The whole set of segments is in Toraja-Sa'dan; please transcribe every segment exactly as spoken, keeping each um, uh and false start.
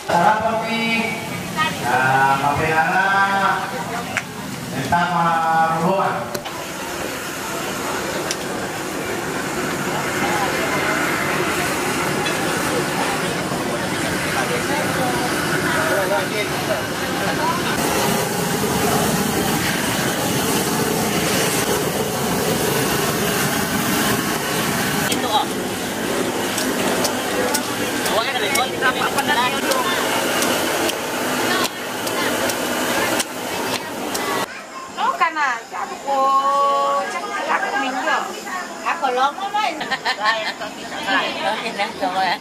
Sarap kopi. Nah, kopi Lara. Entah mah rombongan. Itu, oh. Awalnya kan itu. No, kana, sabi ko, check ka lang ninyo. Ako lang naman. Gaya, gaya, gaya, gaya, gaya.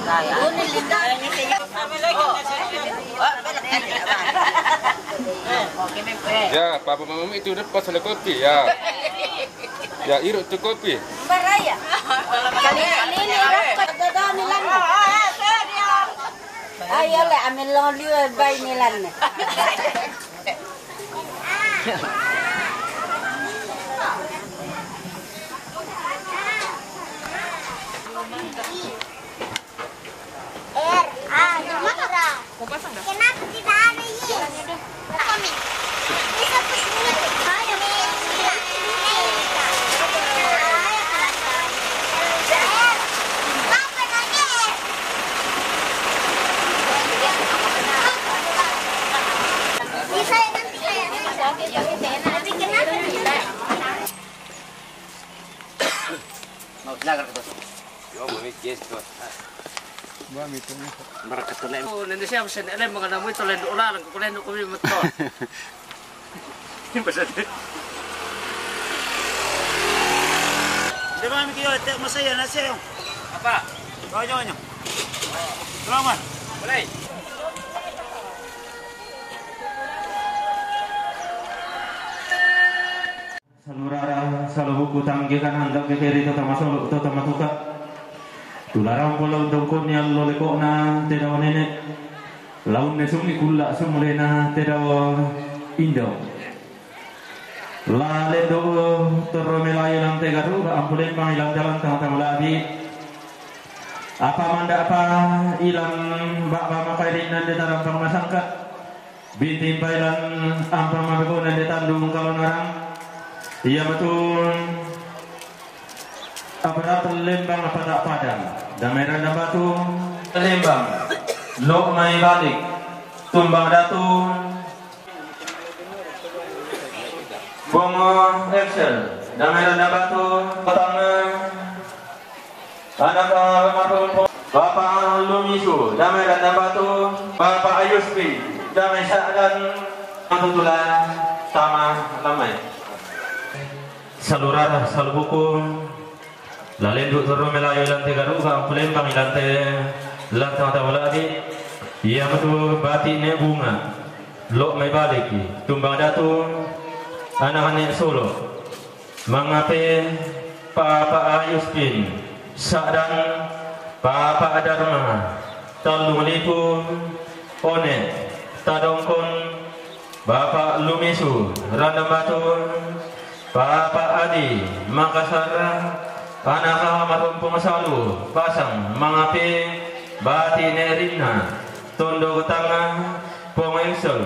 Gaya. Ya, papa mama itu dapat salah kopi ya. Ya, iruk tu kopi. Baraya. Kali ini dapat dada ni lang. Ay, yale, amin long liu bay nilan. Er, a, di mana? Kenapa tidak ada yes? Mau belajar ke tuh. Yo, mami, yes, tuh. Baraka tulen. Oh, nende siapa sih? Ele mengenamui tulen dolar, kulen kumi betul. Ini bahasa dia. Dia mami kio, tek masaya nasi yo. Apa? Kau nyonya. Selamat. Boleh. Salurara, saluhuku tanggekan handang kekeri totama solo, totama tuka. Tularang pola undongkon ni allo leko'na te dao nene'. Launne sungi kulla sumulena te dao indo. La lendo torro melayu lante garu, ampu lembang ilang jalan tama-tama labi. Apa manda apa ilang ba'ba makairinna de tarampang masangka. Bintimpai lan ampang mabegona de tandung kalonarang. Iamatu aparat lembang apa tak padang. Damai randa batu. Lembang. Lok mai balik. Tumbang datu. Bongo Excel. Damai randa batu. Petang. Anak almarhum Bapak Lumisu, damai dan batu, Bapak Ayuspi, damai sa'dan, matutula tama lamai. Salurara, salubuku, lalendu torro melayu ilante garuga, ampulembang ilante lanta mata waladi, iamatu bati ne bunga, lo mai baliki, tumbang datu, anak ne solo. Mangape Papa Ayuspin, sa'dan Papa Darma, Tallung Lipu, One, Tadongkon, Bapak Lumisu, Randambatu, Papa Adi, Makassar, anaka marumpung salu, pasang, mangape, bati ne rinna, Tondo Tanga, Pong Engsel,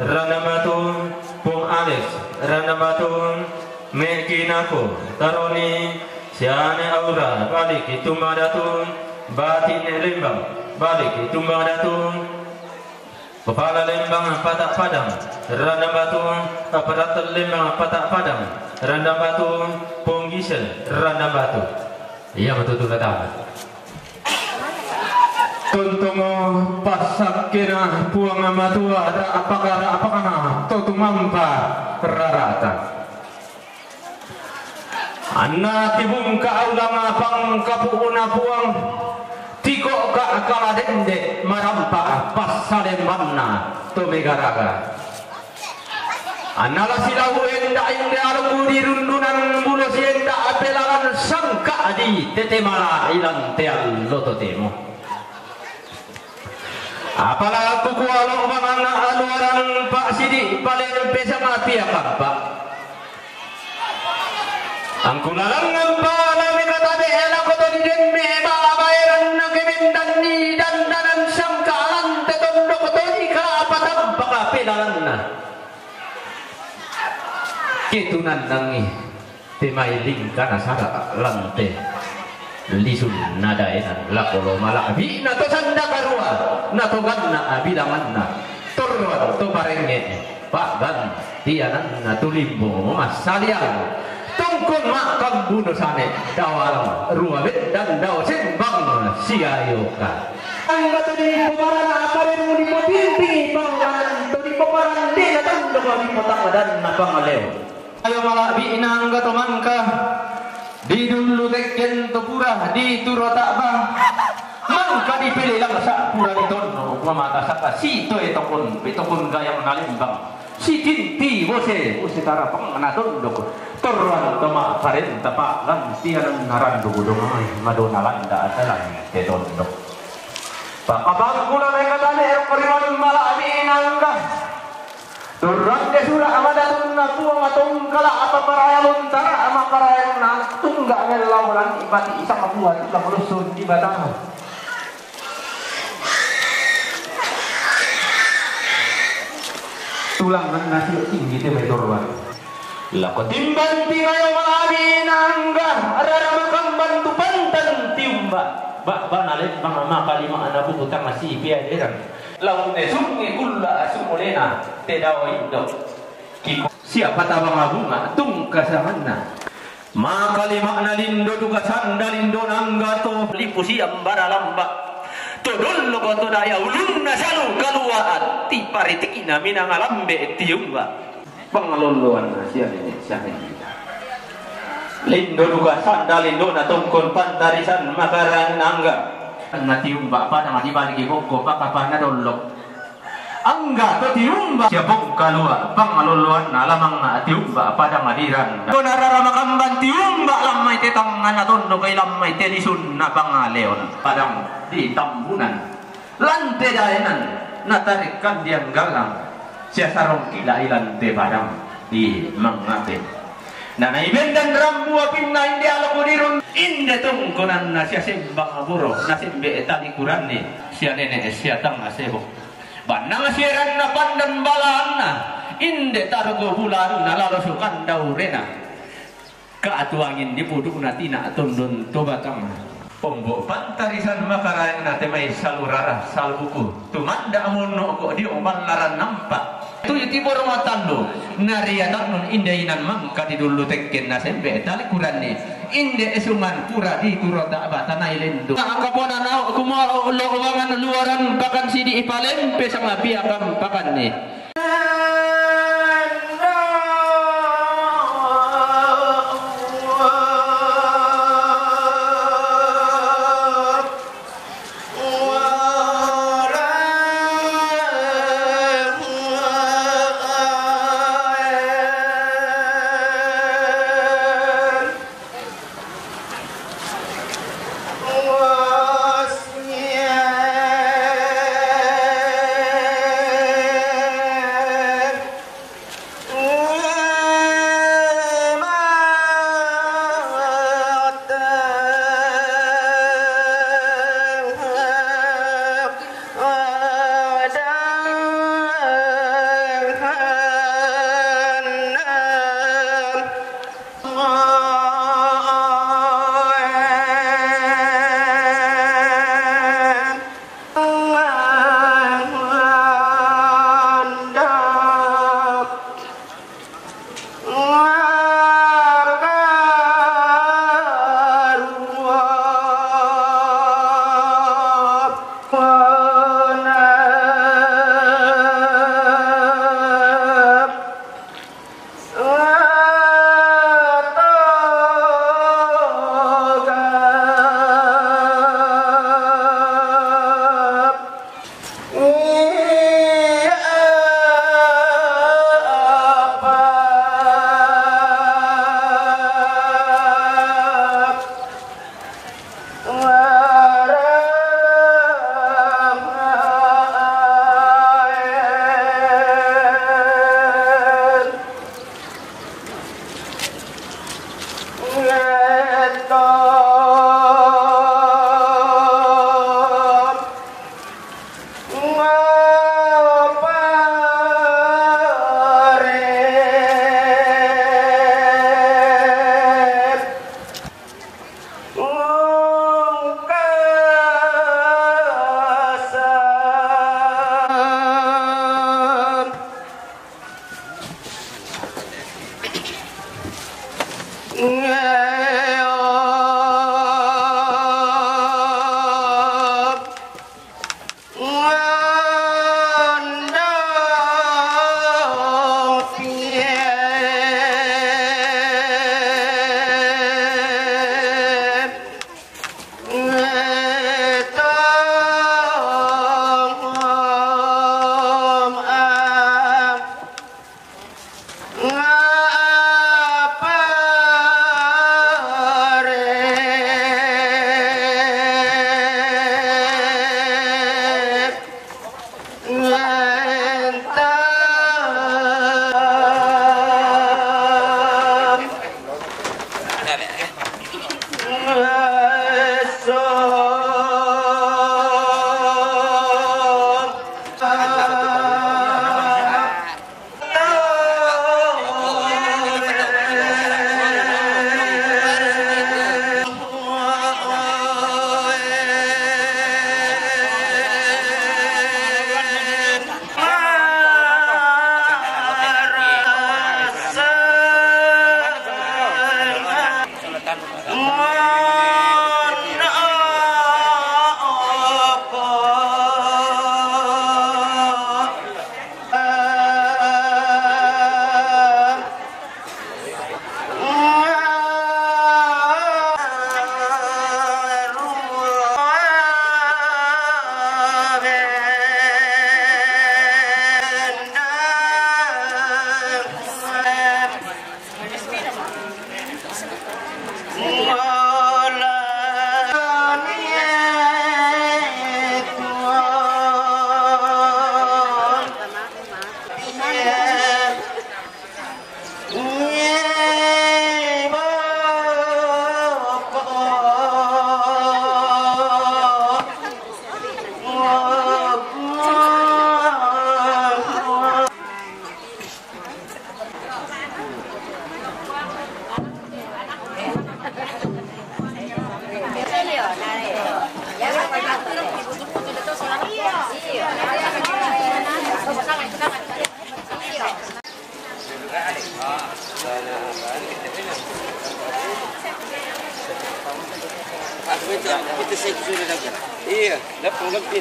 Randambatu, Pong Alex, Randambatu, Meki Nako, Taroni, Siane Aura, balik Tumba Datu, Batik Lembang, balik Tumba Datu, Kepala Lembang Patak Padang, Randambatu, Aparat Lembang Patak Padang, Randambatu, Pong Gisel, Randambatu. Iya, betul-betul datang. Tuntungo passakkena Puang Matua, ra'paka-ra'pakana to tumampa rarata. Anna tibungka aulanga pangkapu'na Puang, tiko'ka kala dende marampa passalembanna to megaraga. Anna la silau enda inde alku di rundunan bulo sienda apelangan sangka di tetemala ilan teal loto temo. Apala kukualo manganna aluaran pa sidi palen pesang api akampa. Angkulalangan pala mekatabe elako to di demme bala baeran na kemendan ni dandanan sangka alante tondok to di kalapa tampak apelanganna. Ketunan nangi temailing kana sara lante lisun nadaenan lako lo mala'bi na to sanda karua na to ganna abilanganna torroan to parenge pa'gan tiananna tulimbo massaliang tungkun ma'kambuno sane dawalang rua bendan dao sembang siayoka. Angga to di pomarana aparemu dipotintingi pangganan to di pomarandena tandoko di potanggadanna pangaleo. Ayo mala'bi'na angga to mangka di dullu tekken to pura di turo ta'ba mangka dipelelang sa pura ditonno mamata saka sitoe tokon petokon gayang nalembang. Sitinti bose, bose tarapang na tondok. Torroan to ma'parenta pa'gan tiananna randu gudong mai madona landa atalan te tondok. Pakapangkula mekatane ero koriwan mala'bi nangga. Torroan de sura amadatunna puang atongkala apa paraya lontara ama paraya na tungga mellau lan ibati isang buat kamulussun di batang. Tulanganna sio tinggi te mai torroan. Lako timbang tingayo mala'bi nangga rara makamban tu pantan tiumba. Ba'bana lembang makalima'na buku tangasi piaderan. Laune sunge kulla asumulena te dao indo. Kiko siapa tabang abunga tungka sanganna. Makalima'na lindo duka sanda lindo nangga to lipu siambara lamba. To dolloko to daya ulunna salu kalua atti paritikina minanga lambe tiumba. Pangalolloanna sianene sianene. Lindo duka sanda lindona tongkon pantarisan makarang nangga. Anna tiumba padang dibaligi bokko pakapana dollok. Angga to tiumba sia bongkalua pangalolloanna lamangna tiumba padang adiran. To narara makamban tiumba lammai te tangnganna tondok lammai te lisunna pangaleon padang di tambunan. Lante daenan natarikkan dianggalang sia sarong kila ilante padang di mangape. Na naibendan rambu apinna inde alako dirun inde tongkonanna sia sembang aboro na sembe tali kuranni sia nene sia tang asebo. Bannang sieranna pandan balaanna inde targo bulanna lalo sukanda urena. Ka'atuangin di pudukna tina tondon to batang. Pombo pantarisan makaraengna te mai salurara salbuku tumanda monno ko dio mallaran nampa. Tuju tiboro matallu nariatannun inde inan mangka di dullu tekken na sembe tali kuranni inde esungan pura di turo ta'ba tanai lendu. Angkapona nao kumaro lo ubangan luaran pakan sidi ipalempe sama piakam pakanni. Iya, dapat lagi.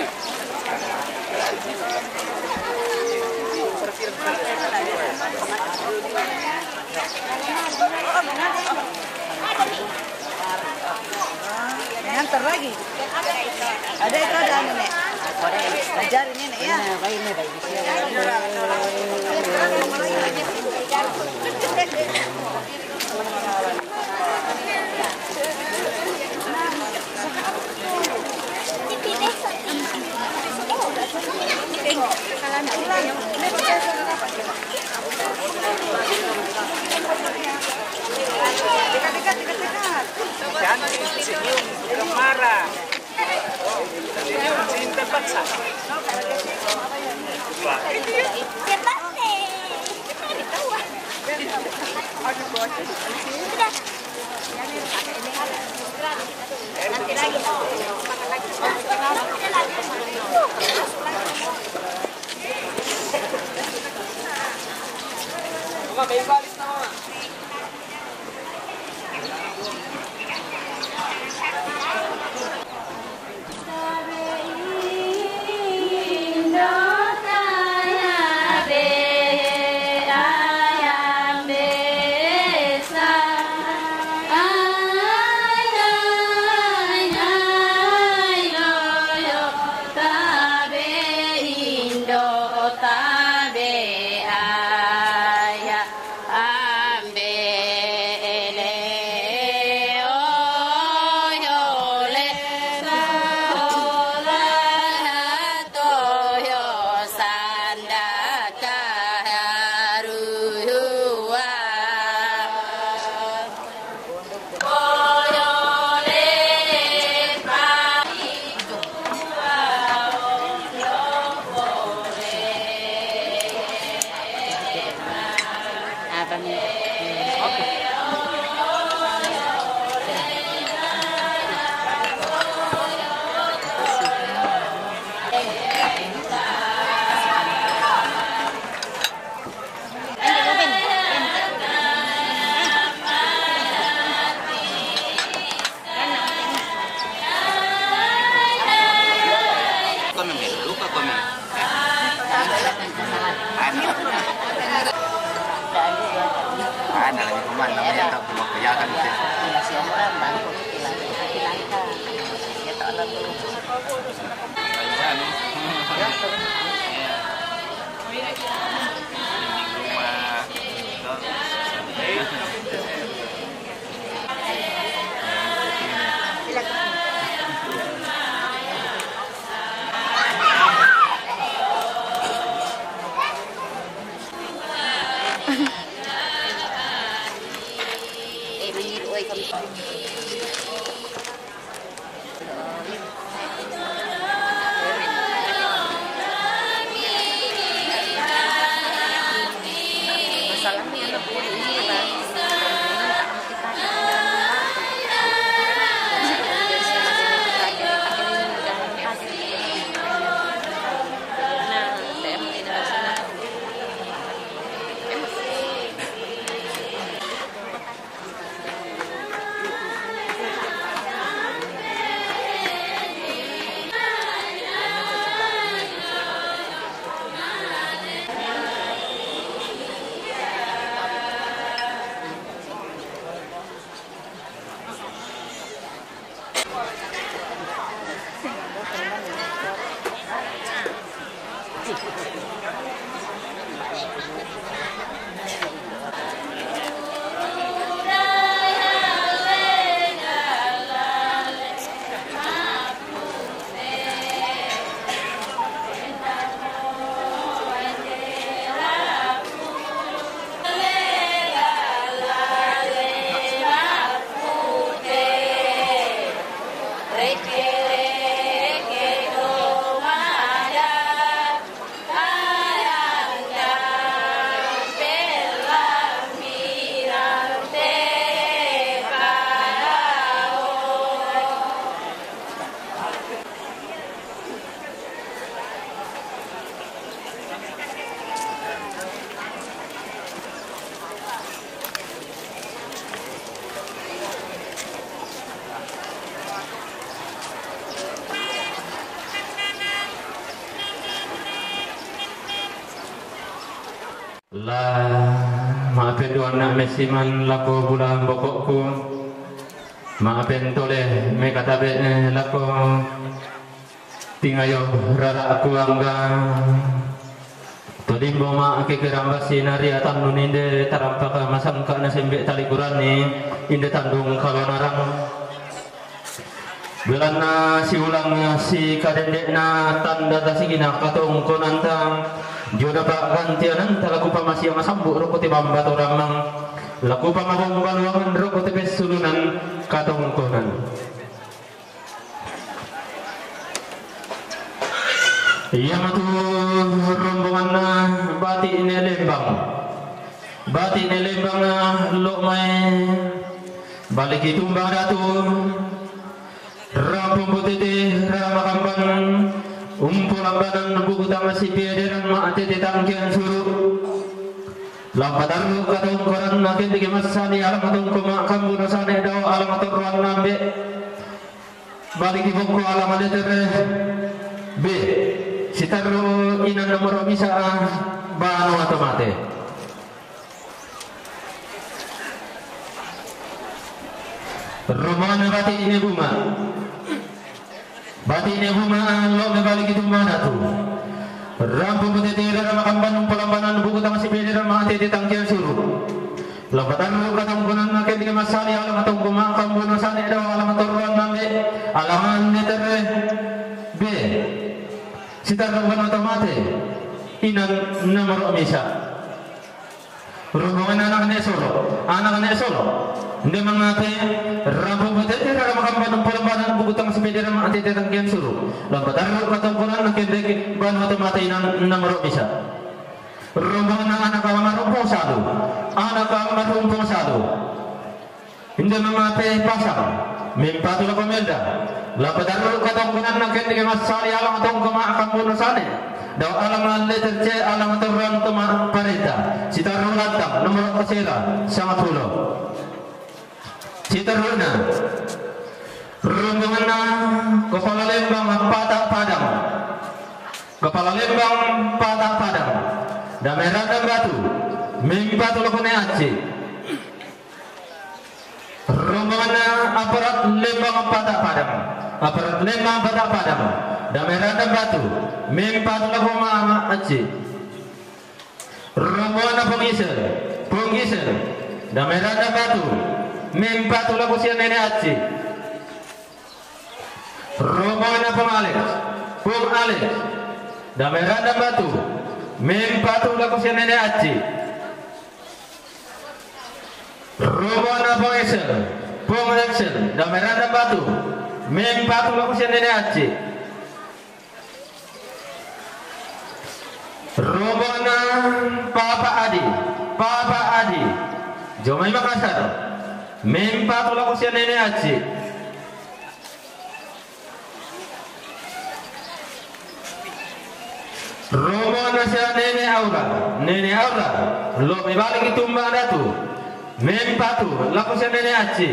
Ngantar lagi. Ada itu, ada anu, Nek. Ajar ini, Nek, ya. Cantik, senyum, bukan marah. Senyum, senyum terpaksa. Lupa. Kami, lupa kami. Ana. Ana lagi kemana? Namanya tak mau kerjakan itu. Iya, siapa? Bangku itu lah. Kita anak dulu. Iya. Di rumah. La, ma'apenduanna messiman lako bulan bokokku, ma'apentole mekatabe lako tingayo rara'ku angga. Todimbo ma'kekerang bassi nariatannu ninde tarampaka masangka nasembe talikuranni inde tandung kalonarang. Belanna siulang sikadende'na tanda tasigina katongkonanta, jona pa'gantiananta laku pamasiang sambu rokko te bamba torammang, laku pamabombaluangan rokko te pessulunan katongkonan. Iamatu rombonganna Bati'ne Lembang. Bati'ne Lembang lo' mai baliki tumbang datu. Rampung botete rara makamban, umpolambanan buku tama sipederan ma'tete tangkean suru. Lampatarru katongkonan nakendiki massani alang tongko ma'kambu nasane dao alang torroan nambe. Baliki bokko alang letere be. Sitarru inan nomoro misa banua to mate. Rombonganna Bati'ne Bunga. Bati'ne Bunga lo' mai baliki tumbang datu. Rampung botete rara makamban, umpolambanan buku tama sipederan ma'tete tangkean suru. Lampatarru katongkonan nakendiki massani alang tongko ma'kambu nasane dao alang torroan nambe, alang letere be. Sitarru banua to mate. Inan nomoro misa. Rombongan anak ne solo, anak ne solo. Inde mangate, rampung botete rara makamban, umpolambanan buku tama sipederan ma'tete tangkean suru. Lampatarru katongkonan nakendiki banua to mate, inan nomoro misa. Rombongan anak almarhum Pong Salu, anak almarhum Pong Salu. Inde mangate pasang, mempatu lako Melda. Lampatarru katongkonan nakendiki massani alang tongko ma'kambu nasane dao alang letere alang torroan to ma'parenta. Sitarru lantang nomoro kasera sangappulo. Sitarruna rombonganna Kepala Lembang Pata Padang. Kepala Lembang Pata Padang. Dame Randan Batu. Mempatu lako Ne Acci. Rombonganna aparat Lembang Pata Padang. Aparat Lembang Pata Padang. Dame Randan Batu. Mempatu lako Mama Acci. Rombonganna Pong Gisel. Pong Gisel. Dame Randan Batu. Mempatu lako sia Nene Acci. Rombonganna Pong Alex. Pong Alex. Dame Randan Batu. Mempatu lako sia Nene Acci. Rombonganna Pong Excel. Pong Excel. Dame Randan Batu. Mempatu lako sia Nene Acci. Rombonganna Papa Adi. Papa Adi. Jomai Makassar. Mempatu lako sia Nene Acci. Rombonganna sia Nene Aura. Nene Aura. Lo' mai baliki tumbang datu. Mempatu lako sia Nene Acci.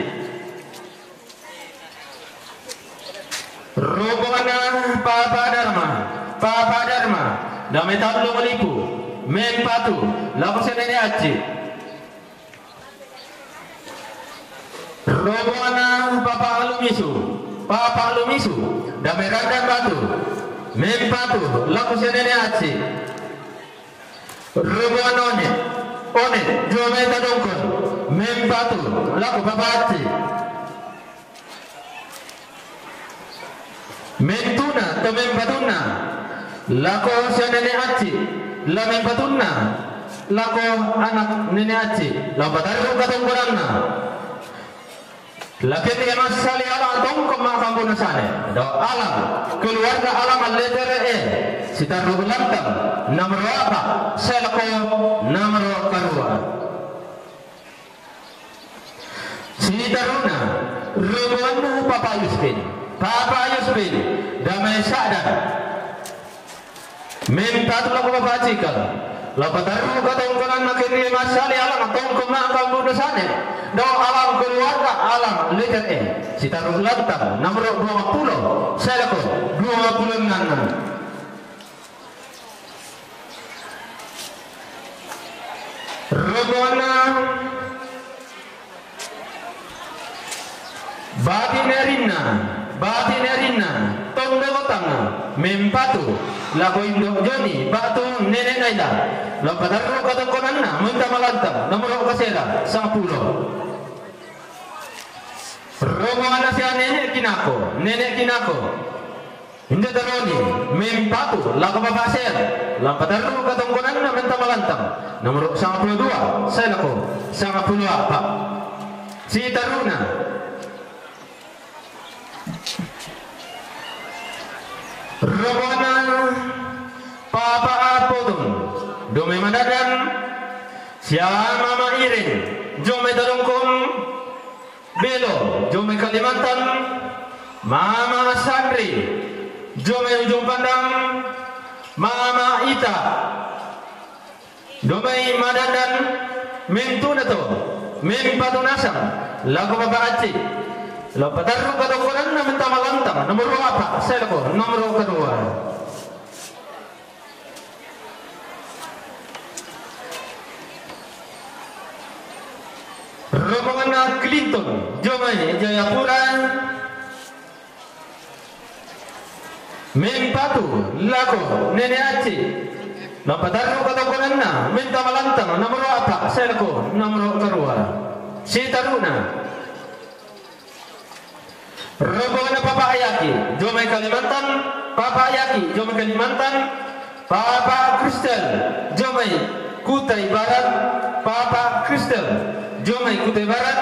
Rombonganna Papa Darma. Papa Darma. Dame Tallung Lipu. Mempatu lako sia Nene Acci. Rombonganna Papa Alumisu. Papa Alumisu. Dame Randan Batu. Mempatu lako sia Nene Acci. Rombonganna One. One. Jomai Tadongkon. Mempatu lako Papa Acci. Mentuna to mempatunna lako sia Nene Acci, la mempatunna lako anak Nene Acci, lampatarru katongkonanna. Lakendiki massali alang tongko ma'kambu nasane dao alang keluarga alang letere e, sitarru lantang nomoro a'pa' sae lako nomoro karua. Sitarruna, rombonganna Papa Yuspin. Papa Yuspin, dame Sa'dan. Mempatu lako Papa Cikal. Lampatarru katongkonanna kenne massali alang tongko ma'kambu nasane dao alang keluarga alang letere e. Sitarru lantang nomoro duangappulo sae lako duangappulo ennanna. Rombonganna Batin Erinna, Batin Erinna, Tondo Gotang, mempatu, lako Indo Joni, batu Nene Naila, lao patarru katongkonanna, menta malantang, nomoro kasera, sangpulo. Rombonganna sia Nene Kinako, Nene Kinako. Indo Taroni, mempatu, lako Papa Sen, lao patarru katongkonanna menta malantang, nomoro sangpulo dua, sae lako, sangpulo appa. Sitaruna. Rombonganna Papa Apotong, Jomai Madadan, sia Mama Iren, Jomai Tadongkong, Belo, Jomai Kalimantan, Mama Sandri, Jomai Ujung Pandang, Mama Ita, Jomai Madadan, mentuna to, mempatu nasang, lako Papa Acci, lao patarru katongkonanna menta malantang, nomoro appa, sae lako, nomoro kadua. Rombonganna Clinton, Jomai Jayapura, mempatu, lako Nene Acci, lao patarru katongkonanna, menta malantang, nomoro appa, sae lako, nomoro kadua. Sitaruna. Rombonganna Papa Ayaki, Jomai Kalimantan, Papa Ayaki, Jomai Kalimantan, Papa Kristel, Jomai Kutai Barat, Papa Kristel, Jomai Kutai Barat,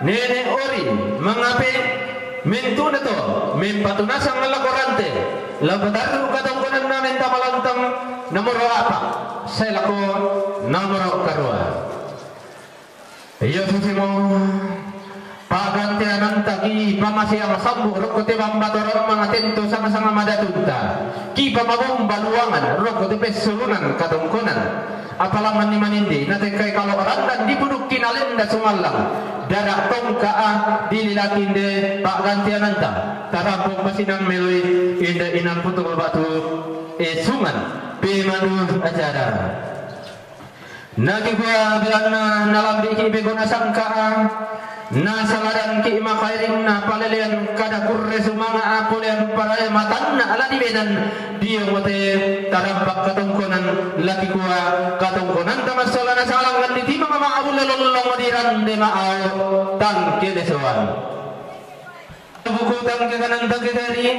Nene Ori, Mangape, mentuna to, mempatu nasang lako Rante, lao patarru katongkonanna menta malantang, nomoro appa, sae lako, nomoro kadua. Iya susimo, pa'gantiananta ki pamaseang sambu rokko te bambatorang mangatento sanga-sanga madatunta, ki pamabomba luangan rokko te pessurunan katongkonan, apala manni manindi natekkai kalo randan dipudukki nalenda sumallang, dara tongka a dililaki inde pa'gantiananta, tarampung pasinang meloi inde inang putung batu esungan pemadu acara. Nakikua belanna nalambiki begona sangka, nasaladangki makairinna palelean kada kurre sumanga a polean parae matanna la dibenan dio mote tarampak katongkonan lakikua katongkonan tamassola nasalangan ditimang ma'abu lolong dirande ma'au tangke desoan. Buku tangke kanan tangke kiri,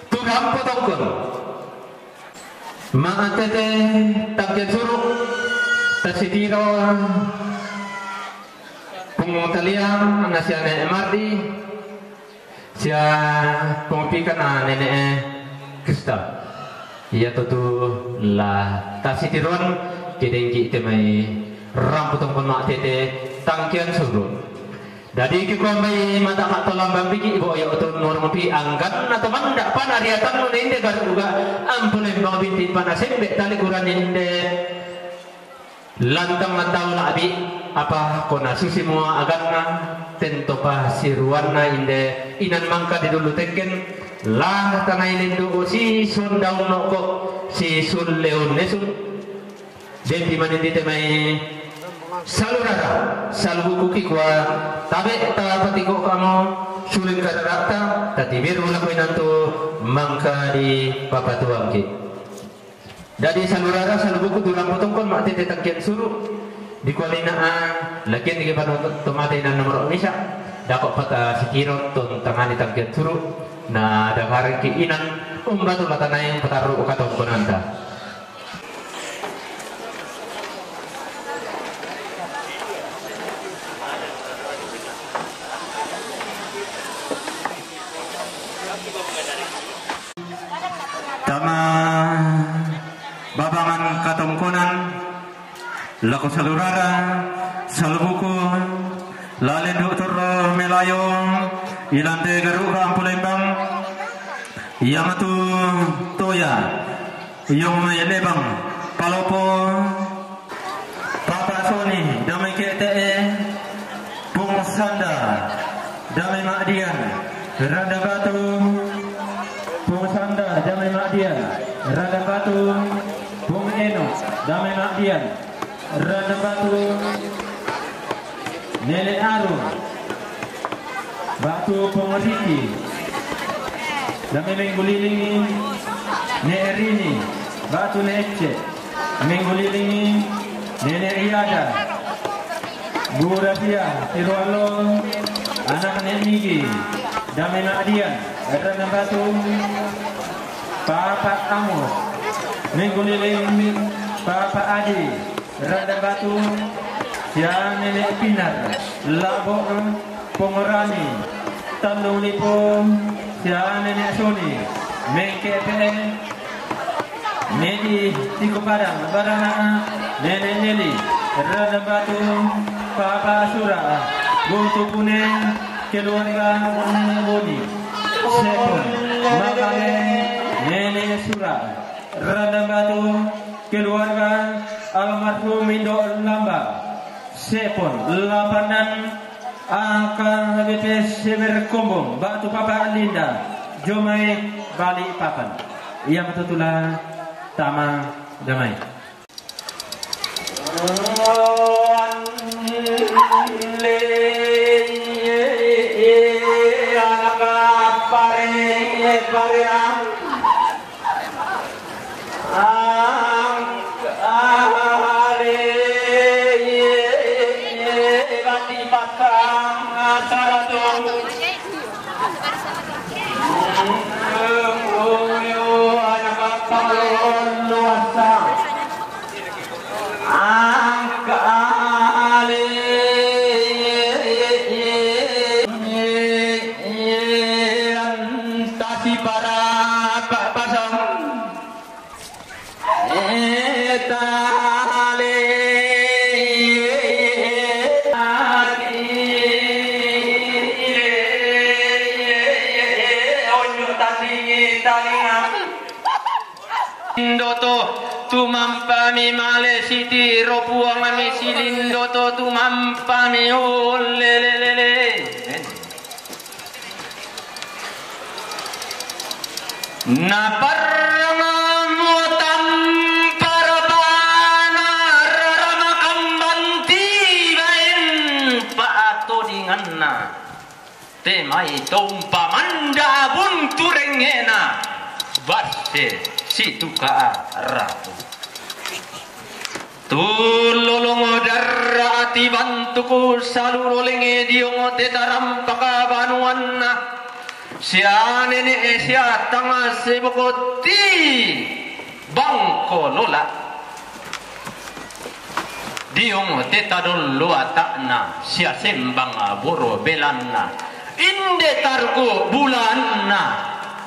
turang potongkon. Ma'tete tangke suru, tasitiro, Pung Talia, nasiane Mardi, sia Pung Pika na nene Krista. Iya totu la tasitiron, kedengki temai rampu tongkon ma'tete tangkean suru. Dadi kikombai mata ka to lambang bigi bo yo to norong pi anggan na to manda pana riatan no nende garu uga ampun embang binti pana sembe tali kuran nende lantang na tau labi apa kona susi mua aganna tento pa siruanna inde inan mangka di dulu tekken la tanai lendu si sundaun noko si sulleun nesun. Depi manindi temai salurara, salubuku kikua, tabe ta patiko kamo, suling kadarata, tatibiru lako inantu, mangka di papatuangki. Dadi salurara, salubuku tulang potongkon, ma'tete tangkian suru, di kualina a, lakian di kepano tomate inan nomor misa, dako pata sikiro, ton tangani tangkian suru, na dakarki inan, umbatu latanai, pataru katongkonanta. Tama babangan katongkonan lako salurara, salubuku, lalendu torro melayo, ilante garu rampu lembang, iamatu toya, Iyong mai Lebang, Palopo, Papa Soni, damai K T E, Pung Sanda, damai Madian, Randa Batu, Pung Sanda, damai Madian, Randa Batu, Pung Eno, damai Madian. Randam batu Nenek Arun, batu Pongo Riki. Dame menggulilingi Nenek Rini, batu Nenek Ece. Menggulilingi Nenek Riada, Bu Rafia, Tirualo, anak Nenek Migi. Dame Madian, randam batu Papa Amos. Menggulilingi Papa Adi, randam batu sia Nenek Pinar, Labo Pongorani, Tandung Lipo sia Nenek Soni. Mengke pe Nedi Tiko Padang, barana Nenek Neli, randam batu Papa Sura, Guntu Pune, keluarga Nenek Boni. Sepon, Makale, Nenek Sura, randam batu keluarga almarhum Indo Lamba. Sepon, Lapanan, A K B P Seber Kombong, batu Papa Linda, Jomai, Balikpapan. Ia matutula tama damai. Anak pare, pare, ah. Ang ale bati patang asarato. Uyo anak kapalon luasa. Ang ale antasi para pasang. Indoto tumampami male siti ropuangami silindoto tumampami ulelelele. Naparrangamo tampara bana raramakang banti baen paatodinganna. Temai tompamanda bunturengngena basse situka ratu. Tullolongo darra ati bantuku salulolenge diongo tetarampaka banuanna. Sia nene sia tanga sebokotti bangko lola. Diongo tetadollo ata'na sia sembang boro belanna. Inde targo bulanna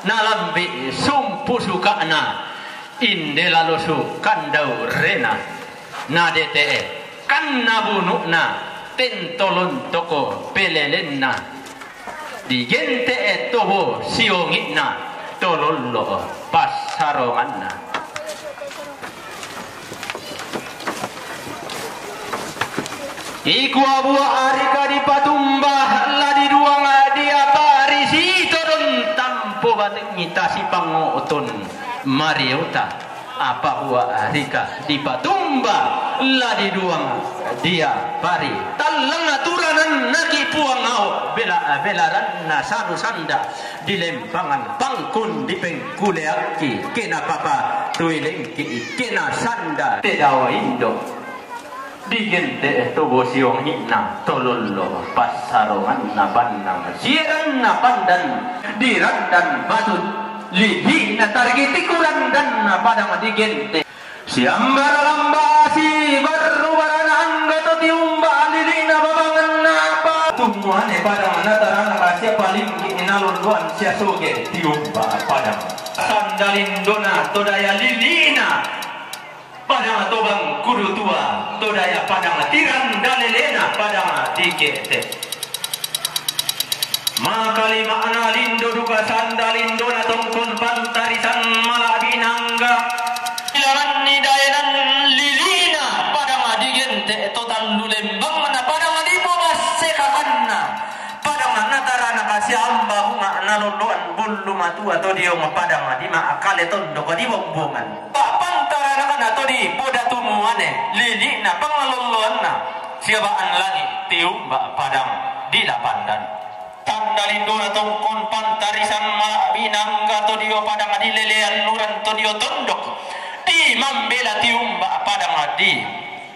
nalambe sumpu suka'na. Inde lalosu kandau rena, nadete'e kanna bunu'na, tentolon toko pelelenna, digente'e tobo siongi'na, tolollo passaronganna. Ikua bua arika dipatumba la diduang dia parisi todon tampo batengngi tasipangoton mariota. Apa bua arika dipatumba la diduang dia pari tallang aturanannaki puang ao bela belaranna sanu sanda dilempangan pangkun dipengkuleakki kena papa tuilengki kena sanda tedawa indo. Digente' to bosiong hi'na tolollo passaronganna bannang sieranna pandan dirandan batu lihi'na targitiku randanna padang digente'. Siambara lamba asi barru barana angga to tiumba lili'na babanganna apa tumuane padang natarana kasia palinggi nalolloan sia soge tiumba padang sandalindona to daya lili'na. Padang tobang kudu tua, to daya padang tirang dalelena padang dikete. Maka lima'na lindo duka sanda lindona tongkon pantarisan mala'bi nangga. Ilaranni daenan lilina padang digente to tallu lembangna padang dipobassekakanna. Padang natarana kasiamba bunga nalolloan bullu matua to diong padang di ma'kale tondok di bombongan. Pa'pantaranakna to di poda Tumuane, lili'na pangalolloanna, siaba'an langi' tiumba' padang di lapandan. Tanda lindona tongkon pantarisan mala'bi'na angga to dio padang dilelean nuran to dio tondok, di mambela tiumba' padang di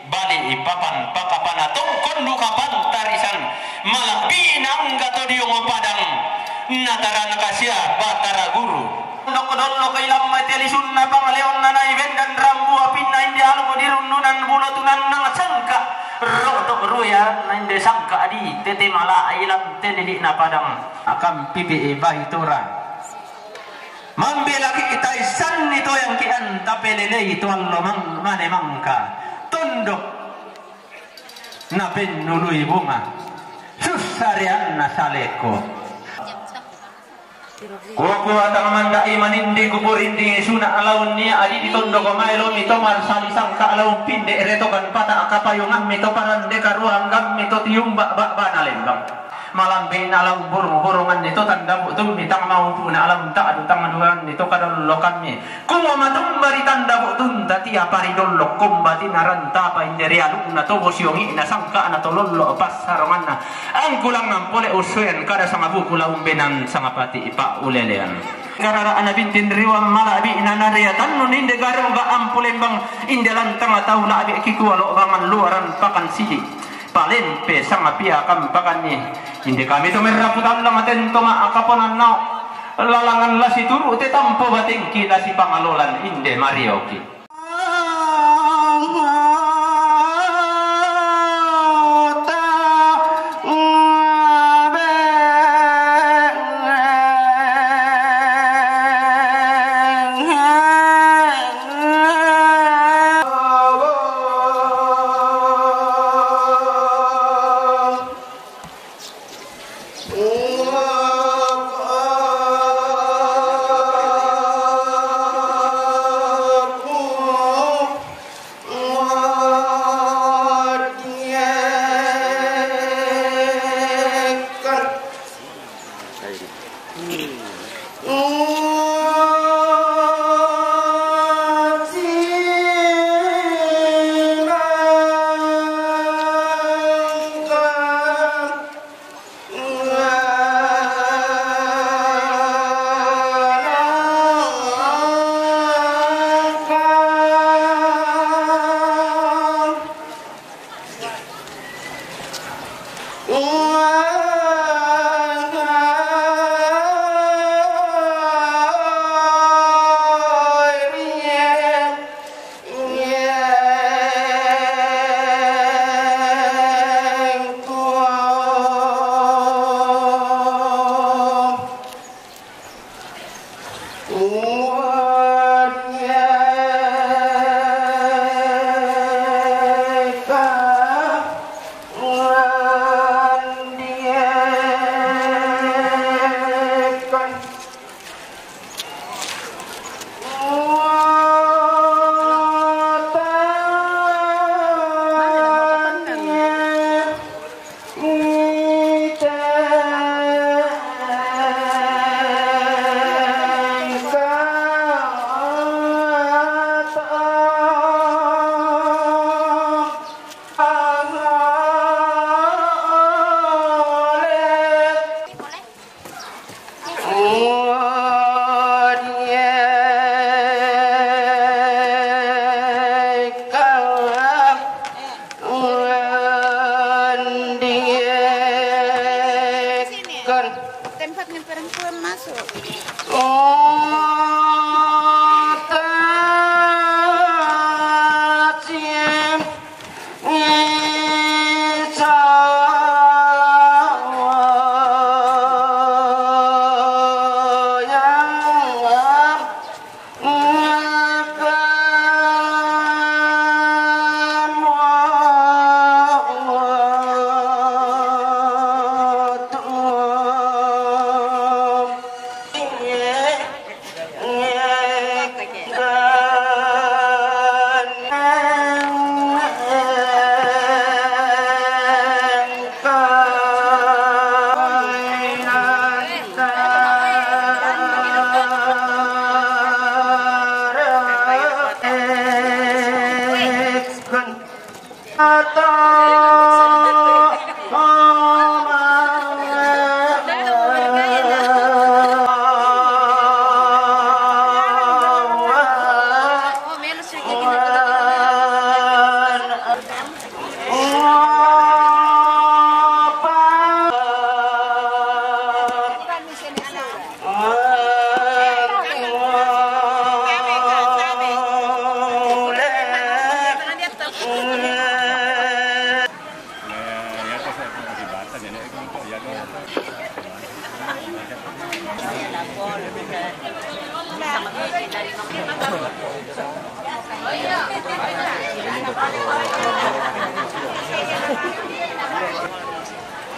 bali' papan pakapana tongkon duka pantarisan mala'bi'na angga to dio padang, na taranaka sia Batara Guru. Dok dollo kailamma te lisunna pangaleonna nai bendan rambu apinna inde aluk dirundunan bulo tunannang sangka. Roto ruya na inde sangka di tete mala ilam te lili'na padang. Akan pipi ibai tura. Mambela kita isanni toyang ki anta pelelei tuallo mang-, mane mangka. Tondok. Napennului bunga. Sussareanna saleko. Kua-kua tang manda'i manindi kuburindi suna alaunnia adi ditondoko maelo mito marsali sangka alaun pinde retokan pata kapayungan mito parande karuanggan mito tiumba ba'bana lembang. Malambe na alaun burung-burungan mito tanda bu'tummi tang maupuna alaun ta'du tang duangan mito kadollokanmi. Kumua matumba ri tanda bu'tunta tia paridollo kumbati narantapa inde rialukna to bosiongi'na sangka'na to lollo passaronganna. Angkulangngan pole ussuean kada sangabuku laumbenan sangapati pa'ulelean. Garara'na bintin riwang mala'bi'na nariatannu ninde garu ga ampulembang inde lantang tau la'bi kikua lo'bangan luaran pakan sidi. Palempe sangapia kampakanni. Inde kami to merrapu tallang tento ma'akaponannao. Lalangan la situru' te tampo batengki la sipangalolan inde marioki. Tempatnya perempuan masuk.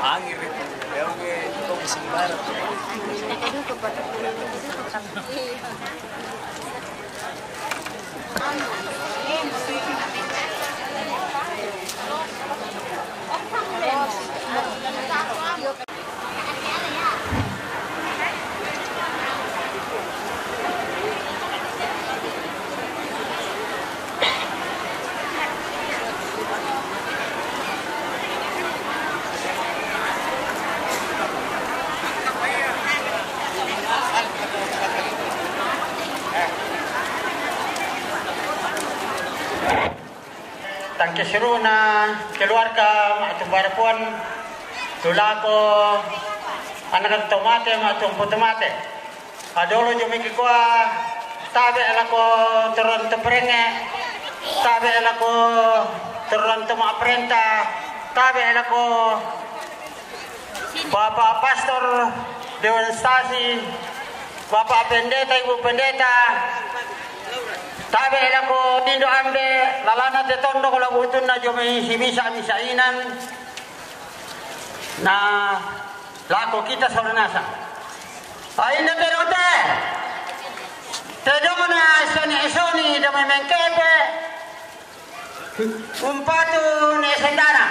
Angin itu, ya, oke, itu kok musim barat. Tangkisiruna keluarga Ma'tumbarapun, tu lako anak tomate, Ma'tumpu tomate. Adolo jomiki kua, tabe lako toron toperenge, tabe lako toron toma perenta, tabe lako Bapak Pastor Dewan Stasi, Bapak Pendeta, Ibu Pendeta, tabe lako Indo Ambe, lalana te tondok la butunna jomai si misa-misa inan. Na lako kita saudara nasa. Ainda perote. Tedong na seni esoni dame mengkepe. Umpatu ne sendana.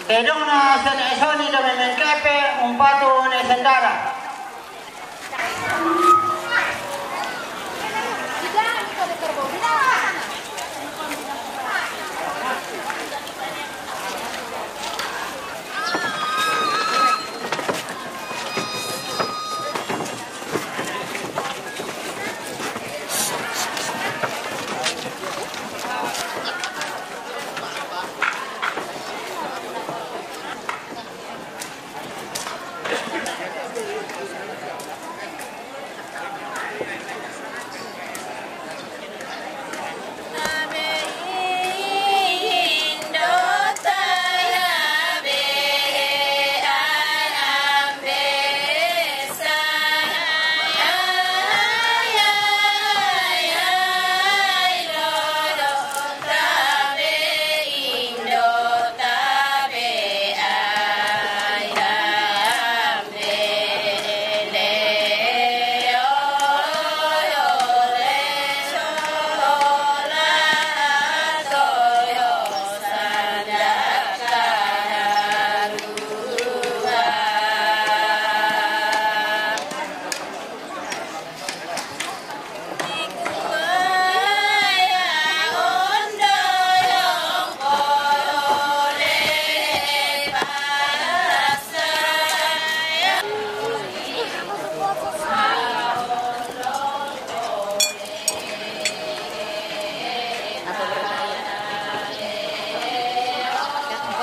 Tedong na seni esoni dame mengkepe, umpatu ne sendana.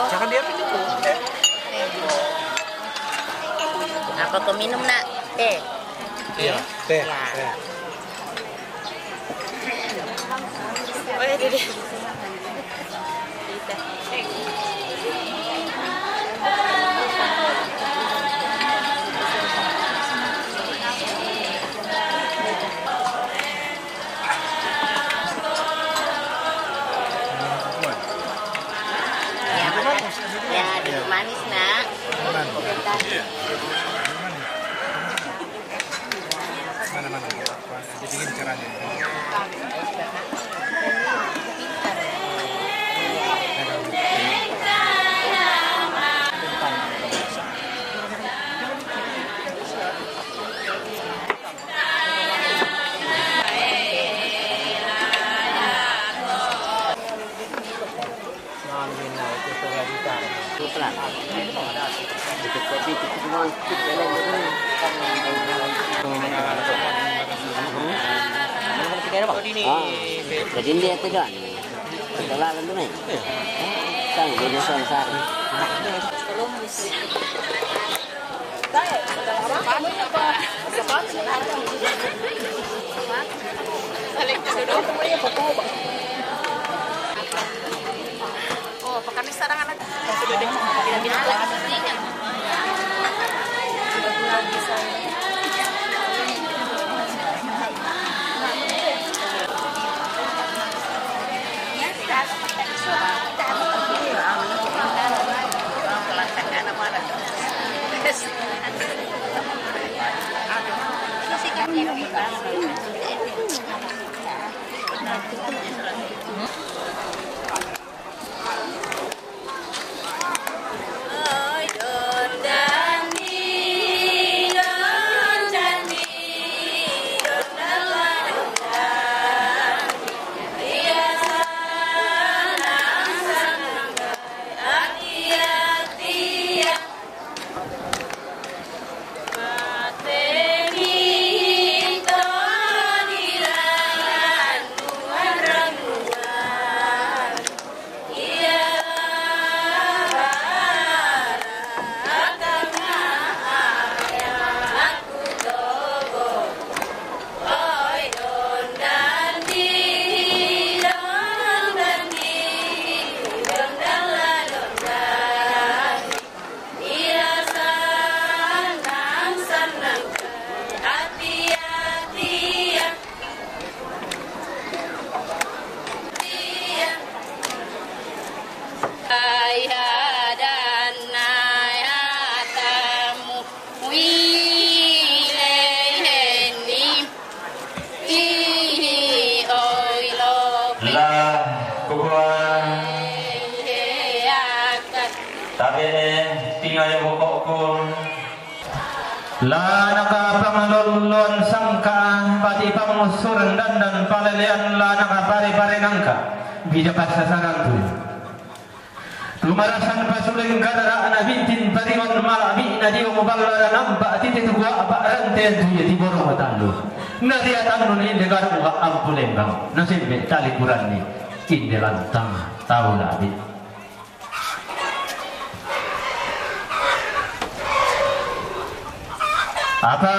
Jangan dia minum. Apa kau minum, Nak? Teh? Iya, teh. Ya. Teh. Oh, ya, deh. Ya, duduk manis, Nak. Mana, mana? Jadi gini caranya. Pelan. Dikit kopi, dikit semua, dikit jalan dulu. Ah, jadi dia pegang. Pegang lalu tu, nih. Kan dia nyosor sehari. Oh, pakai mister anak. Sudah deh, tidak bisa lagi. Sudah pulang di sana. La, kukua. Tabe ne, tinga ya bokokku. La naka pangalon-lon sangka, pati pangusuran dandan palelean, la naka pare-pare nangka. Bija pasasaran tu. Tumarasan pasuleng garara na bintin pariwan malabi na dio muballara nampa titi tukua apa rante tu ya tiboro matandu. Na dia tandu ni inde garmu ga ampu lembang. Na sembe tali kuranni inde lantang tau labi. Apa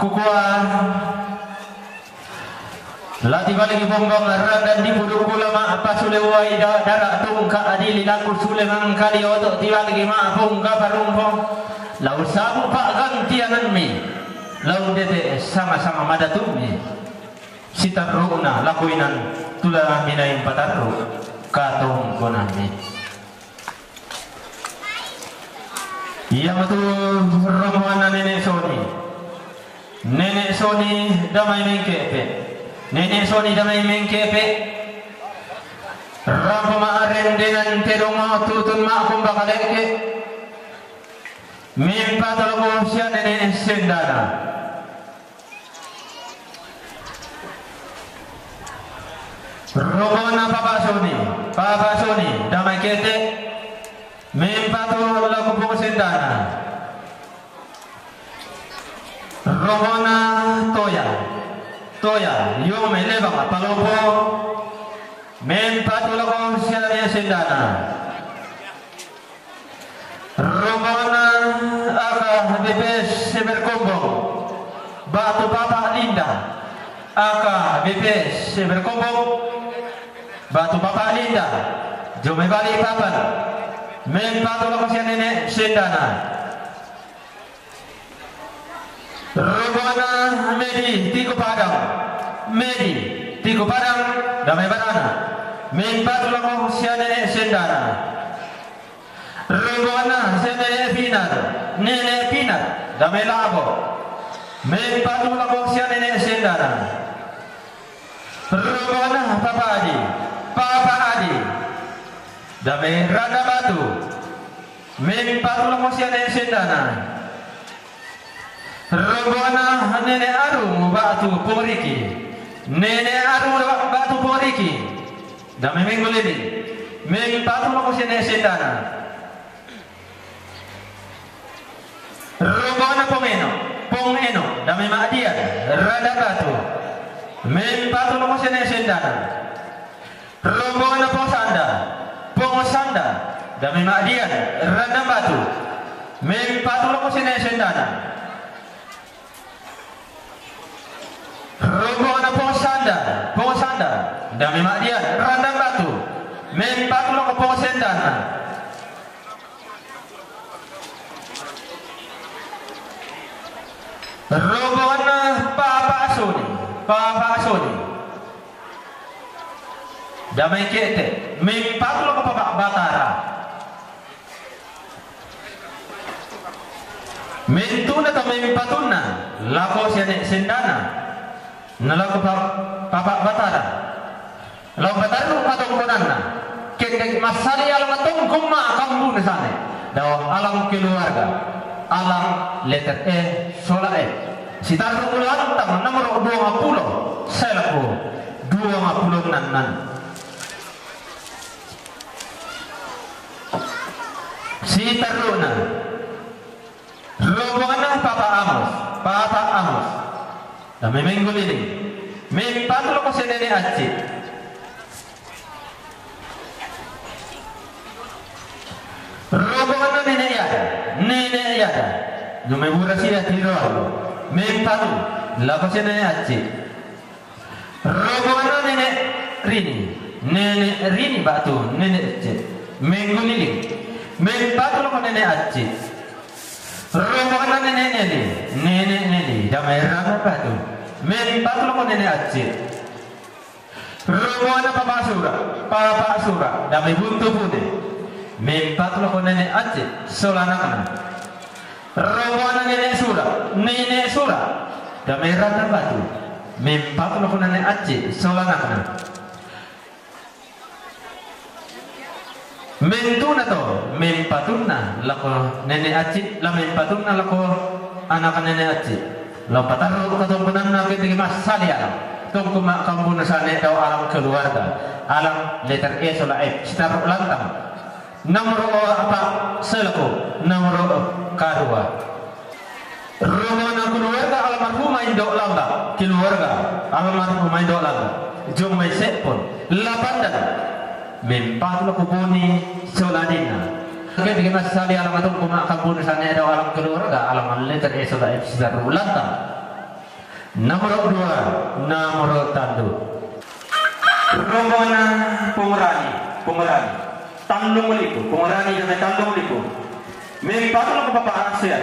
kukua? La tibaligi bombong randan di pudukku lama apa sule uai da-, dara tungka adili laku sule mangkali oto tibaligi ma pungka parumpo. Lau sabu pa gantiananmi. Lau dete sama-sama madatumi. Sitarru'na lakuinan tula minain patarru katongkonanni. Iya matu rombonganna Nenek Soni. Nenek Soni damai mengkepe. Nenek Soni damai mengkepe. Rampo ma arendenan tedong tutun ma kumba kaleke. Mimpa tolong usia Nenek Sendana. Rombonganna Papa Soni, Papa Soni, damai kete, mempatu laku Pung Sendana. Rombonganna Toya, Toya, yo melebang apa lopo, mempatu laku sia Sendana. Rombonganna aka B P S Berkombong, batu Papa Linda, aka B P S Berkombong, batu Papa Linda, jomai bali papan, mempatu laku sia Nenek Sendana. Rombonganna Medi Tiku Padang, Medi Tiku Padang, damai barana, mempatu laku sia Nenek Sendana. Rombonganna sia Nenek Pinar, Nenek Pinar, damai labo, mempatu laku sia Nenek Sendana. Rombonganna Papa Adi, Papa Adi, damai Randa Batu, mempatu laku sia Nenek Sendana. Rombonganna Nenek Aru batu Pung Riki, Nenek Aru batu Pung Riki, damai menggu lini, mempatu laku sia Nenek Sendana. Rombonganna Pong Eno, Pong Eno, dame Ma'dian, Randan Batu. Mempatu lako senne sendana. Rombonganna Pong Sanda, Pong Sanda, dame Ma'dian, Randan Batu. Mempatu lako senne sendana. Rombonganna Pong Sanda, Pong Sanda, dame Ma'dian, Randan Batu. Mempatu lako Pong Sendana. Rombonganna Papa Soni, Papa Soni. Dame Kete, mempatu lako Papa Batara. Mentuna to mempatunna, lako siane sendana. Na lako pa-, Papa Batara. Lao patarru katongkonanna. Kendek massali alang tongkon ma kambuna sane. Dao alang keluarga. Alang letter E sola F. Sitarru lantang nomoro duangpulo. Selako duangpulo nannan. Sitarruna. Rombonganna Papa Amos, Papa Amos. Dame Mengguliling. Mempatu lako senne Nene Acci. Rombonganna Nene Yada, Nene Yada. Dame Burasia Tiroarlo. Mempatu lako senne Nene Acci. Rombonganna Nene Rini. Nene Rini batu Nene Acci. Mengguliling. Mempatu lako Nene Acci. Rombonganna Nene Neli. Nene Neli. Dame Randan Batu. Mempatu lako Nene Acci. Rombonganna Papa Sura. Papa Sura. Dame Buntu Pune. Mempatu lako Nene Acci. Sola anakna. Rombonganna Nene Sura, Nene Sura. Dame Randan Batu. Mempatu lako Nene Acci, sola anakna. Mentuna to, mempatunna lako Nene Acci, la mempatunna lako anak Nene Acci. Lao patarru katongkonanna kendek massali alang. Tongkon ma kambuna sane dao alang keluarga. Alang letter E sola F, sitarru lantang. Nomoro apa selako, nomoro karua. Rombonganna keluarga almarhumah Indo Lamba, keluarga almarhumah Indo Lamba. Jong mai Sepon, Lapandan. Mempatu lako Boni sola adinna. Kendek massali alang tongkon ma kambuna sane dao alang keluarga, alang letter E sola F sitarru lantang. Nomoro dua, nomoro tallu. Rombonganna Pong Rani, Pong Rani. Tallung Lipu, Pong Rani dame Tallung Lipu. Mempatu lako Papa Asia.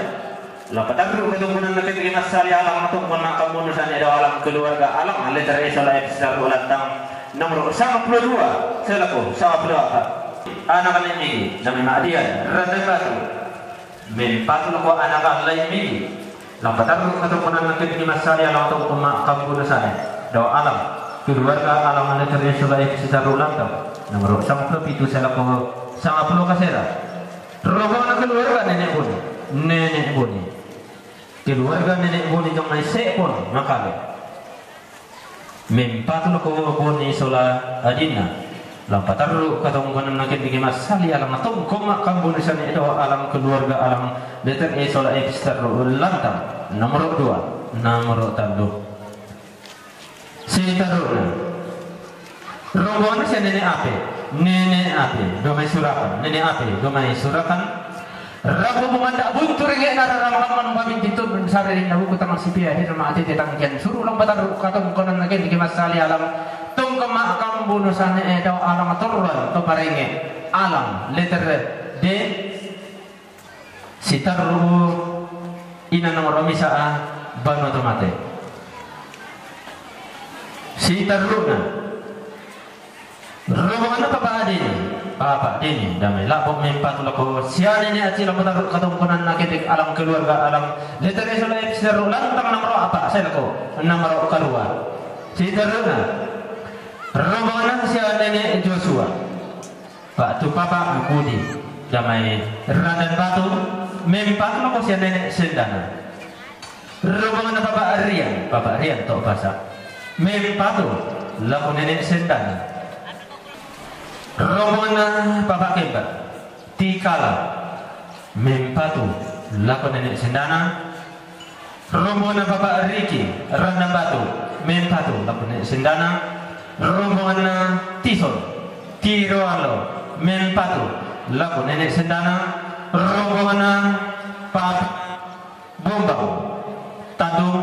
Lao patarru katongkonanna kendek massali alang tongkon ma kambuna sane dao alang keluarga alang letter E sola F sitarru lantang. Nomoro sangpulo dua, selako sangpulo eppa. Anak Nene Migi, dame Ma'dian, Randan Batu. Mempatu lako anak lain Migi. Lao patarru katongkonanna kendek massali alang tongkon ma kambuna sane dao alang keluarga alang letter E sola F sitarru lantang. Nomoro sangpulo pitu selako sangpulo kasera. Rombonganna keluarga Nene Boni. Nene Boni. Keluarga Nene Boni jong mai Sepon, Makale. Mempatu lako Boni sola adinna. Lao patarru katongkonanna kendek massali alang tongkon ma kambuna sane dao alang keluarga alang letter E sola F sitarru lantang. Nomoro dua, nomoro tallu. Sitarruna. Rombonganna sia Nene Ape. Nene Ape, dame Surakan. Nene Ape, dame Surakan. Rabu manganda buntu rengena raramangan pamintitun saririnna buku tanggal sipia hina ma'tete tangkian suru lang patarru katongkonanna kendek massali alang tongkon ma kambuna sane dao alang torroan to parenge alang letter D. Sitarru ina nomoro misa a banua to mate. Sitarruna. Rombonganna Papa Deni, Papa Deni, dame lako mempatu lako sia Nene Acci lao patarru katongkonanna kendek alang keluarga alang letter E sola F sitarru lantang nomoro eppa selako nomoro karua. Sitarruna. Rombonganna sia Nene Joshua. Batu Papa Budi, dame Randan Batu, mempatu lako sia Nene Sendana. Rombonganna Papa Rian, Papa Rian to basa. Mempatu lako Nene Sendana. Rombonganna Papa Kembar, Tikala. Mempatu lako nene' sendana. Rombonganna Papa Riki, Ranna Batu, mempatu lako nene' sendana. Rombonganna Tison, Tiroalo, mempatu lako nene' sendana. Rombonganna Papa Bombang, Tandung,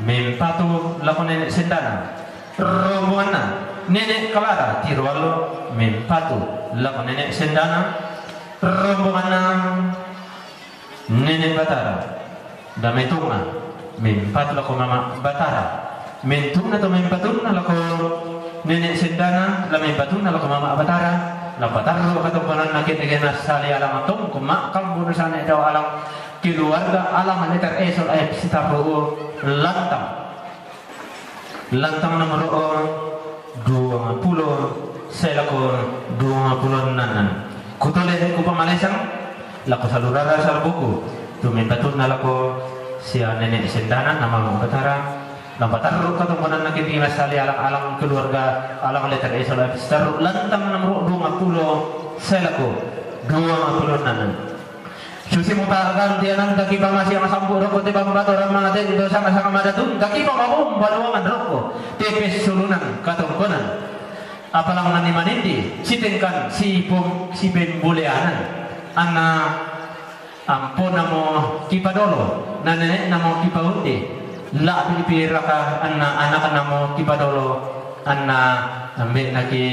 mempatu lako nene' sendana. Rombonganna Nene' Kalara, Tiroalo, mempatu lako nene' sendana. Rombonganna Nene' Batara, Dametunga, mempatu lako Mama Batara. Mentunna to mempatunna lako nene' sendana, la mempatunna lako Mama Batara, la patarru katongkonanna kene-kene sali alang tongko ma'kambu sane tau alang keluarga alang letter S L F Sitarru lantang. Lantang nomoro duang pulo sae lako duang pulo ennannan. Kutole ku pamalesang lako salurara salbuku. Tu mempatunna lako sia nene' sendana nama Mama Batara. Napatarru katongkonanna kene-kene sali alang-alang keluarga alang letter S L F Sitarru lantang nomoro duang pulo sae lako duang pulo ennannan. Susi mupa'gantiananta ki pamasiang sampu rokko te bambato ramma tento sanga-sanga madatunta ki pamabomba luangan rokko te pessulunan katongkonan. Apalangna ni manindi sitengkan sipom-, sipembuleanan. Anna amponamo kipadolo, na nene'namo kipaundi, la'bipi raka anna anaknamo kipadolo, anna ambe'na ki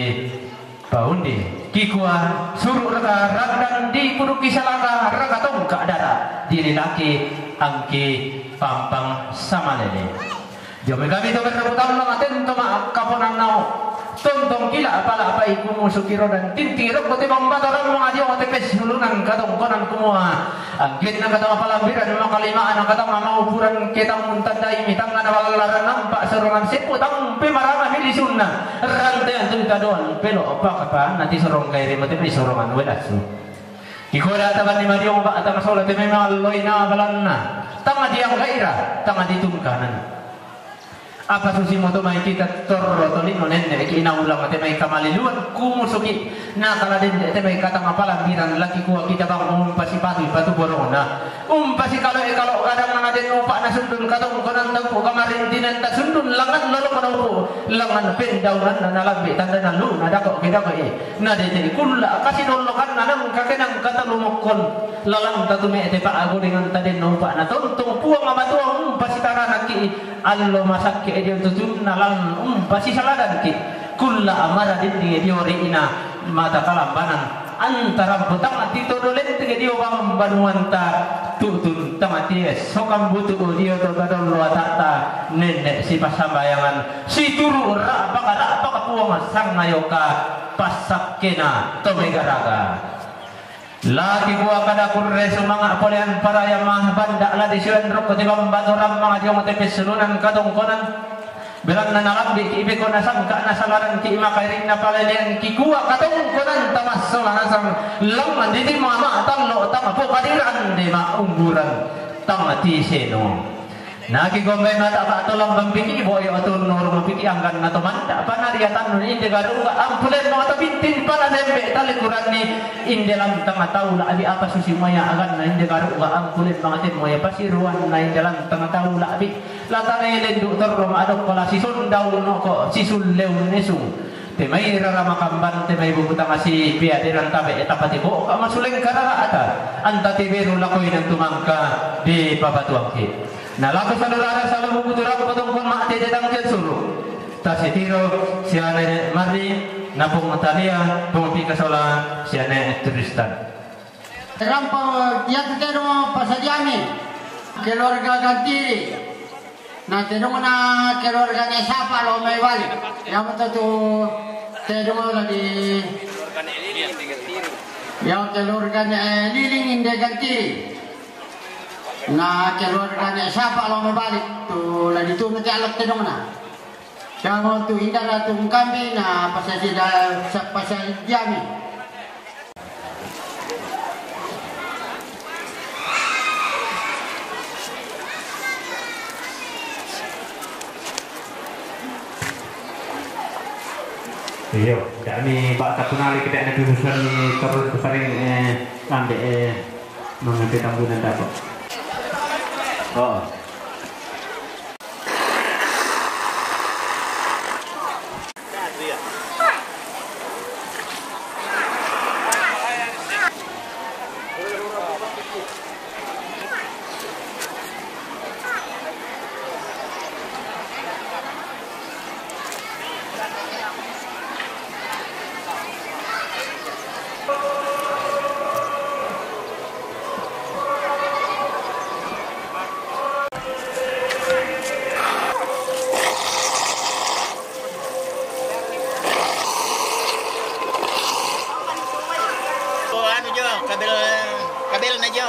paundi. Kikua, suru' raka randang di puduki salaka raka tongka dara, dililaki angki pampang samalele. Dio mai kami to berrebutan lo maten to ma kaponan nao. Tontong kila pala apa iku musu kiro dan tinti rokko te bambato ramma dio te pessulunan katongkonan kumua. Anggenna katang palambiran, makalimana katang maupuran, ketang muntandai mitangana ballaran nampa sorongan seppu tampe marama milisunna. Rantean tu kadoan pelo pakapa nati sorong kairi mate mai sorongan welassu. Kikoda tabanni madiong ba tang sola te memang loina balanna. Tang diang gaira, tang ditungkanan. Apa susi moto mai kita torro tolino nenne' ki ina ulang te mai kamaliluan kumusuki na kala dende te mai katang palambiran laki kua kita bang umpasi patu patu borongna umpasi kalo e kalo kadang na den upa na sundun katongkonan taupu kamarintinan ta sundun langan lolo kono upu langan pendaunan na lambe tanda na lu na dako ke dako e na dete kulla kasi dollokan na nang kakenang kata lumokkon lalang tatu me te pa ago dengan ta den upa na tontong puang amatua umpasi taranaki Allo masakke dio tutunna lan umpasisaladanki. Kulla amara dinding dio ri'na mata kalambanan. Antara butang titodo lenteng dio bang banuanta tutun tamatie sokang butu dio to gadollo atatta nenne' sipassambayangan situru ra'paka ra'paka puang sangayoka passakkena to megaraga. Laki kua kada kurre sumanga' polean paraya mah banda' la disioen rokko tibang batu rammang diong te pessulunan katongkonan. Belanna nalambi' ki beko nasangka' nasalaran ki maka irinna palelean ki kua katongkonan tamassola nasang lamman diti mama tallo tama pokadiran de ma umburan tama tiseno. Naki gombai mata ka to lambang piki boyo to nurung piki anggan na to manda pana dia tanu ni inde garu ga ampule mo to bintin pana dembe tali kuranni inde lantang tau la abi apa susi moya agan na inde garu ga ampule mo te moya pasiruan na inde lantang tau la abi latane lendu terro ma adok kola si sundau no ko si sulleu nesu. Te mai rara makamban te mai bubutang asi pia denan tabe tapati bo ka masuleng karara ata anta te beru lakoi nan tumangka di papatuangki. Na lako salurara salubu kuturang potongkon ma'te tetang jen suru. Tasitiro siane Mari na Pong Talia, Pong Pikasola, siane Tristan. Rampa yatu tero pasadiami keluarga Gantiri. Na tedongna keluargane sapa lo mai balik. Yang betul tu tedong lagi. Yang keluargane Liling inde Gantiri. Na keluargane sapa lo mai balik tu lagi tu nanti alat tedongna. Yang tu indah tu kami na pasal sida pasal diami. Iyo, kami bak takunali kita ada tulisan terus besar eh lambe eh Mga tatambunan dapat. Oo. Ano nyo, kabil, kabil na nyo.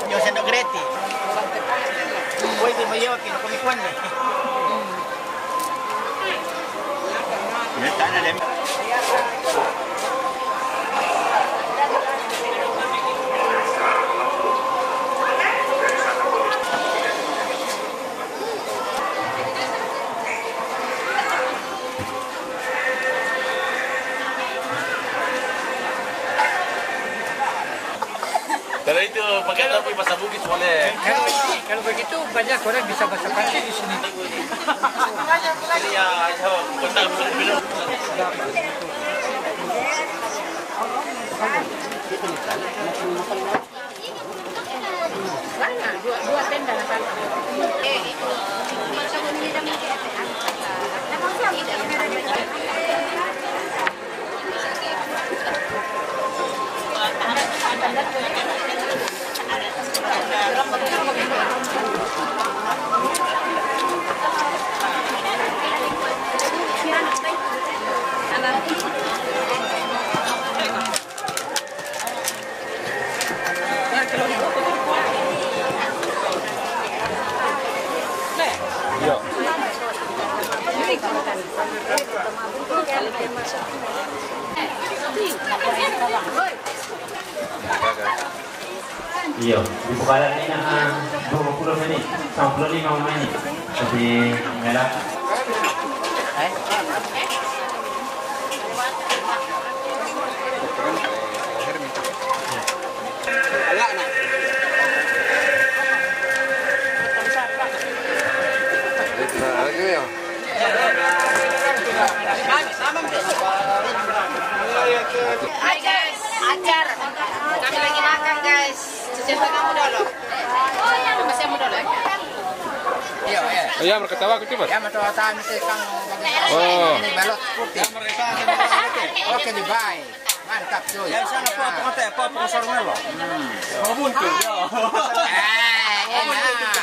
Nyo sa Nogrete. Uy, di ba yun? Kinakumikuan na. Kalau itu pakai topi bahasa Bugis boleh. Kalau, kalau begitu, banyak orang bisa bahasa Prancis di sini. Iya, itu kota belum. Banyak, dua, dua tenda datang. Eh, itu. Iyo, dibuka na ini na, ah, dua puluh menit, sepuluh lima menit. Tapi, mela. Hai guys, acar. Kami lagi makan guys. Cicil kamu dulu. Masih kamu dulu. Iya, iya. Iya, mereka tawa ke coba. Ya, mereka tawa tawa mesti kang. Oh. Ini balot putih. Oke, di bye. Mantap, cuy. Yang sana apa, apa, apa, apa, apa, apa, apa, apa, apa, apa, Eh, enak.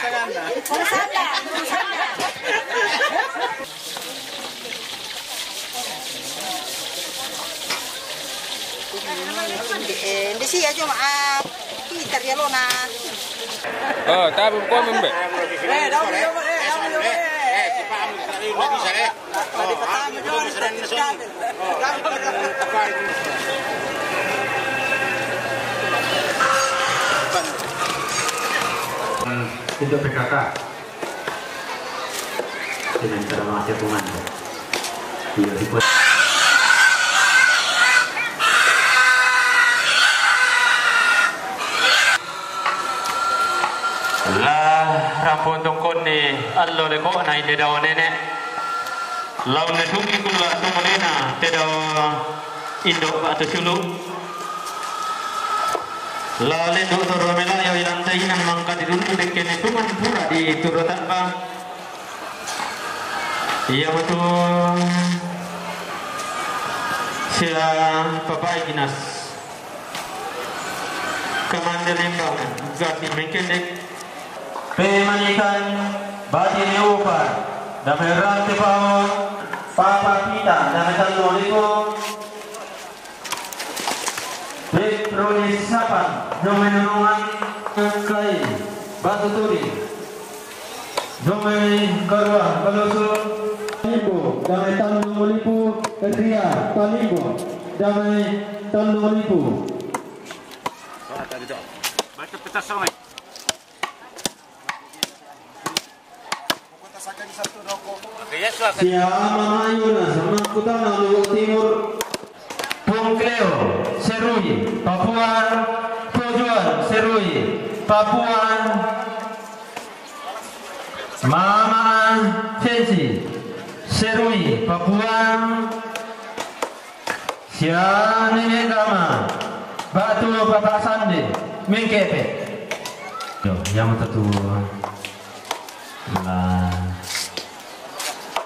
Eh, di sini aja, Mak. Ah, kita dia lo, nah. Oh, tapi kau membe. Eh, dah, dah, dah, dah, dah. Eh, cepat, ambil tali, nggak bisa, eh. Tadi pertama, Jon. Untuk P K K. Dengan cara mengacau komando. Iya, di La rampung tungkun ni allo leko na inde dao nene. Laun ne tungki kulla tumulena te dao indo batu sulu. La lendu toro mela yo ilante inan mangka dirundu dekkene tuman pura di turo tabba. Iya betul. Sia papai kinas. Kamande Lembang, Gati Mengkendek. Pemanikan Bati Neupa, dame Rante Pao, Papa Pita, dame Tanno Liko. Petroni Sapan, dame Nungan Kai, Batu Turi. Domai Karua Baloso. Palimbo, damai Tandu Molipo, Ria, Palimbo, damai Tandu Molipo. Baca peta songai. Sia Ama Mayuna, sama Kutana, Luwu Timur. Pungkleo, Serui, Papua, Pojoan, Serui Papuan, Mama Sensi Serui Papuan, sia Nene Gama, ba'tu Papa Sande, mengkepe. Yo, yang tertua. Nah,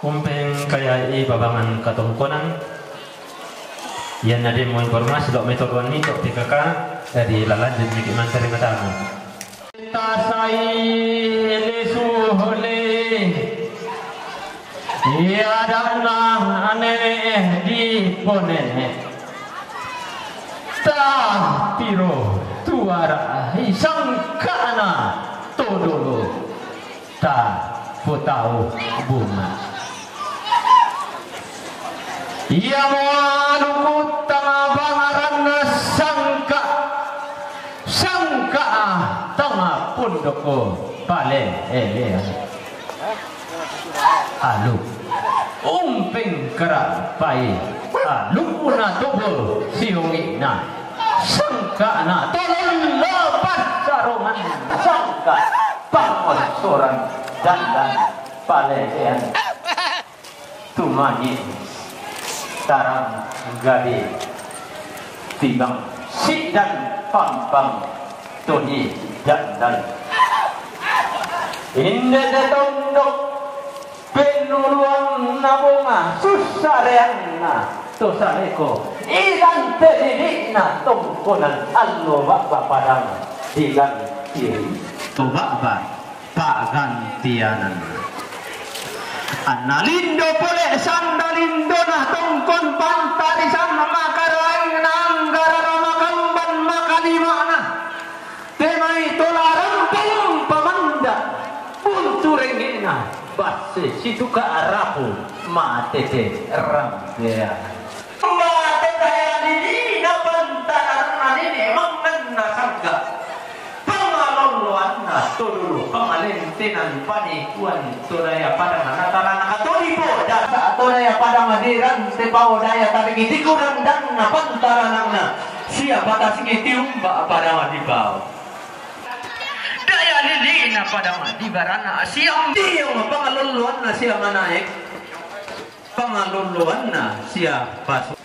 umpeng kaya i babangan katongkonan. Iyan na demo informasi dok metode ni dok P K K, jadi lalanjut niki mantari matamu. Tasai lesu hole. Iya dana ane di ponene. Ta piro tuara isang kana todolo. Ta potau bunga. Iya moa luku tanga bangaranna sangka, sangka tanga pondoko pale ele. Alu umpeng kara pai alu puna tobo siungina sangka na tolong lepas sarungan sangka pangosoran dandan palesean. Tumangi tarang gade timbang sidan pampang toni dandan. Inde de tondok penuluan nabonga susareanna tosaleko ilan tedidikna tongkonan allo baba padang dilan kiri to baba. Pa'gantianan. Anna lindo pole sanda lindona tongkon pantarisan makaraeng na anggara makamban makalimana. Temai tola rampung pamanda buntu rengena basse situka rapu matete rampea. Mate daya didina pantanarna nene manganna sangga. Pangalolloanna to dulu pangalentenan panikuan to daya padang na tarana katodi poda to daya padang dirante pao daya tarigi tikurang danna pantaranangna sia patasigi tiumba padang dipao daya lilina padang dibarana sia tiung pangalolloanna sia manaek. Pangalolloanna sia pasu.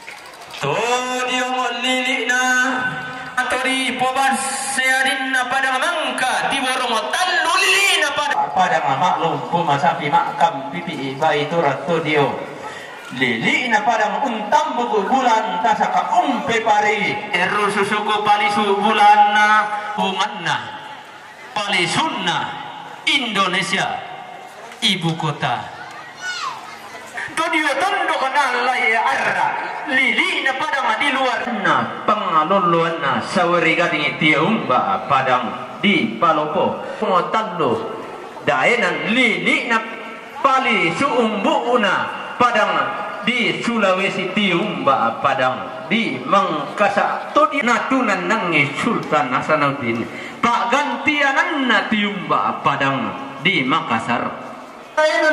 To diongo lili'na, to dipobasse adinna padang mangka tiborong tallu lili'na padang. Padang maklum pumasapi makkam pipi bai turat to dio. Lili'na padang untambuku bulan tasaka umpe pari. Eru susuku palisu bulanna umanna. Palisunna Indonesia ibu kota. To dio tondok nalai arra lili'na padang di luarna pangalolloanna saweri gading tiumba padang di palopo. Tallu daenan lili'na Pali suumbu'na padang di Sulawesi tiumba padang di Mangkasa to di natunan nangi Sultan Hasanuddin pa'gantiananna tiumba padang di Makassar.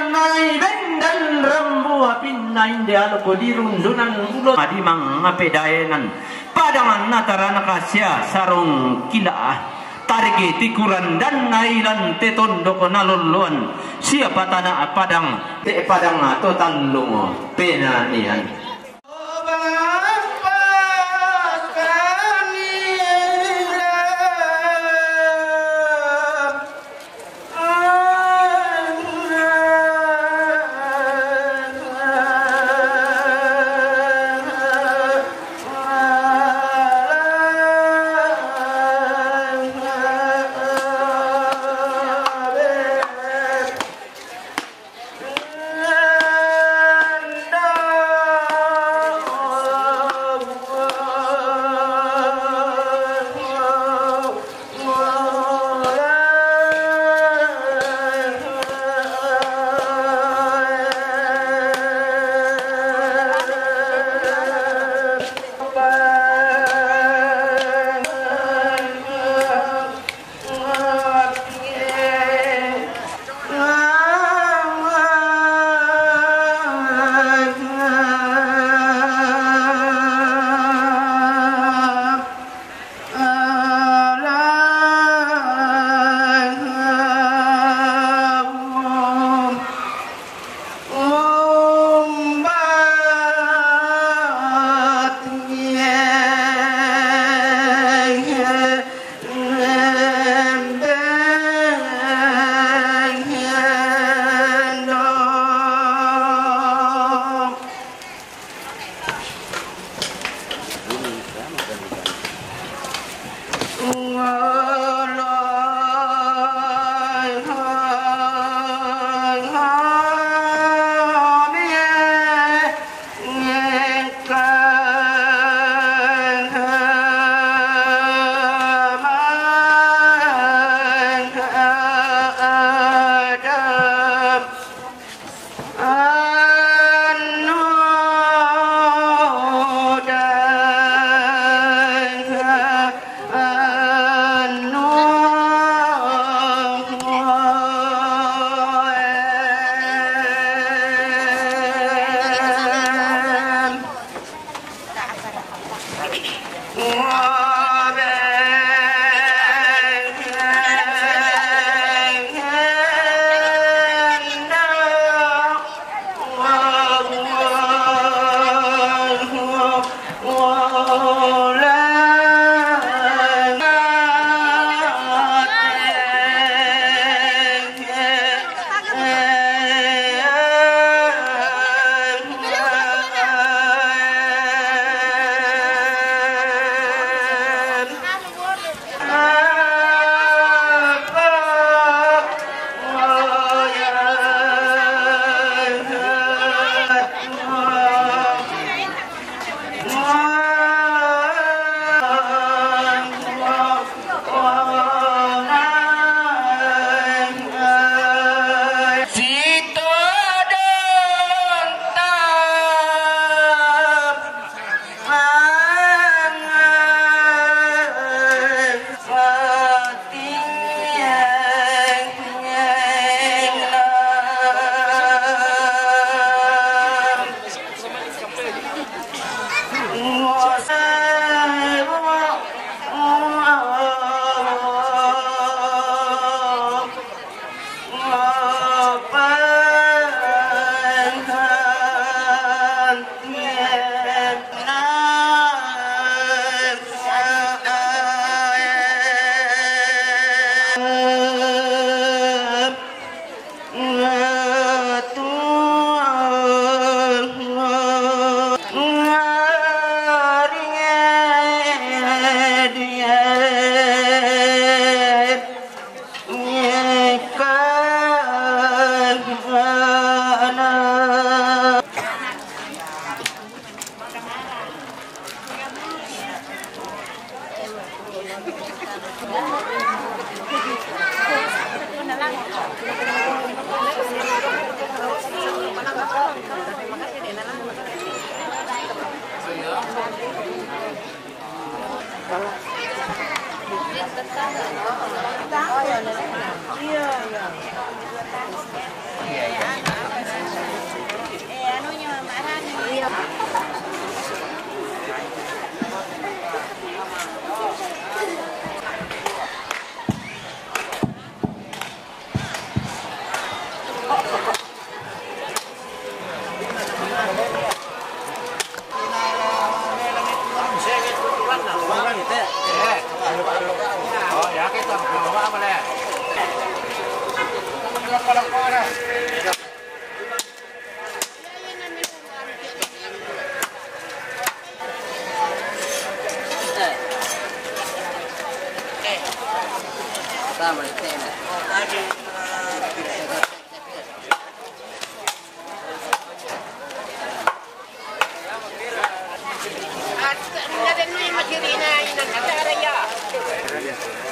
Nai bendan rambu apinna inde aloko di rundunan ulo madi mangape daenan padang natarana kasia sarong kila. Tarigi tikuran dan nailan te tondok nalolloan sia patana padang te padang to tallung penanian.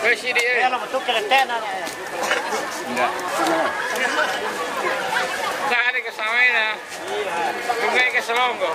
Wes, sithik, eh. Enggak. Tak ada ke sana, ya. Bunga ke Selonggo.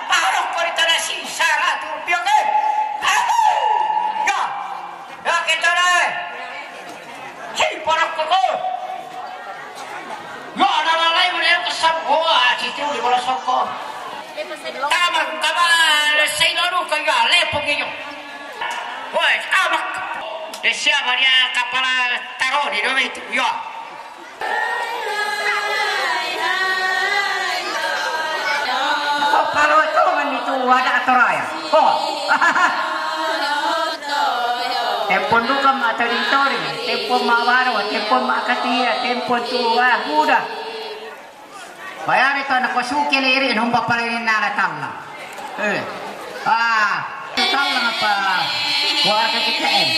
Aro ko ri tana si sara tu pio ke. Ya. Ya kita dai. Si para ko ko. Ya na la lai mo ne ko sa. Oh, a si tu di bola soko. Tama, tama, sei lo ru ka ya le po ke yo. Woi, tama. De sia Maria kapala taro di do itu. Ya. Oh, kalau itu kan itu ada aturan ya. Oh. Tempon duka ma tadi tori, tempon ma waro, tempon ma katia, tempon tua, udah. Bayari to na ko suke le iri, nomba pale ni nala talla. Eh. Ah, talla apa? Keluarga kita, eh.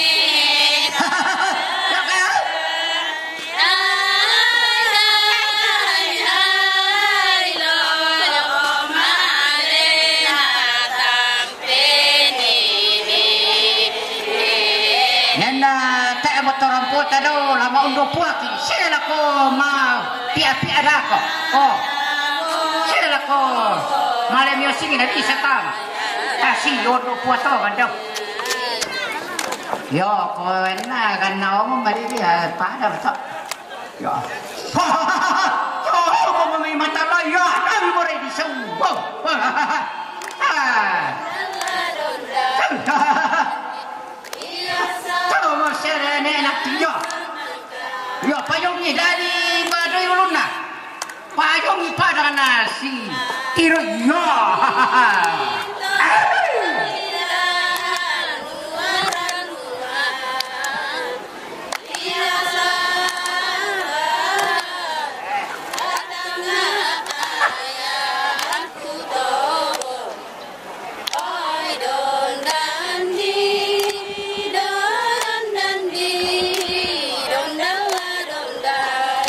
Nenna te motorong puta do, lama undo puaki, sela ko ma pia-pia dako. Oh. Sela ko male mio singi na bisa tama. Kasi yodo puato gandam. Yo, ko enna ganna omo mari dia pada to. Ya. Oh, mama mai mata lo ya, kami more di sembo. Ah. Tama serene na tiyo. Ya, payung ni dari badai uluna. Payung pada nasi. Tiro ya.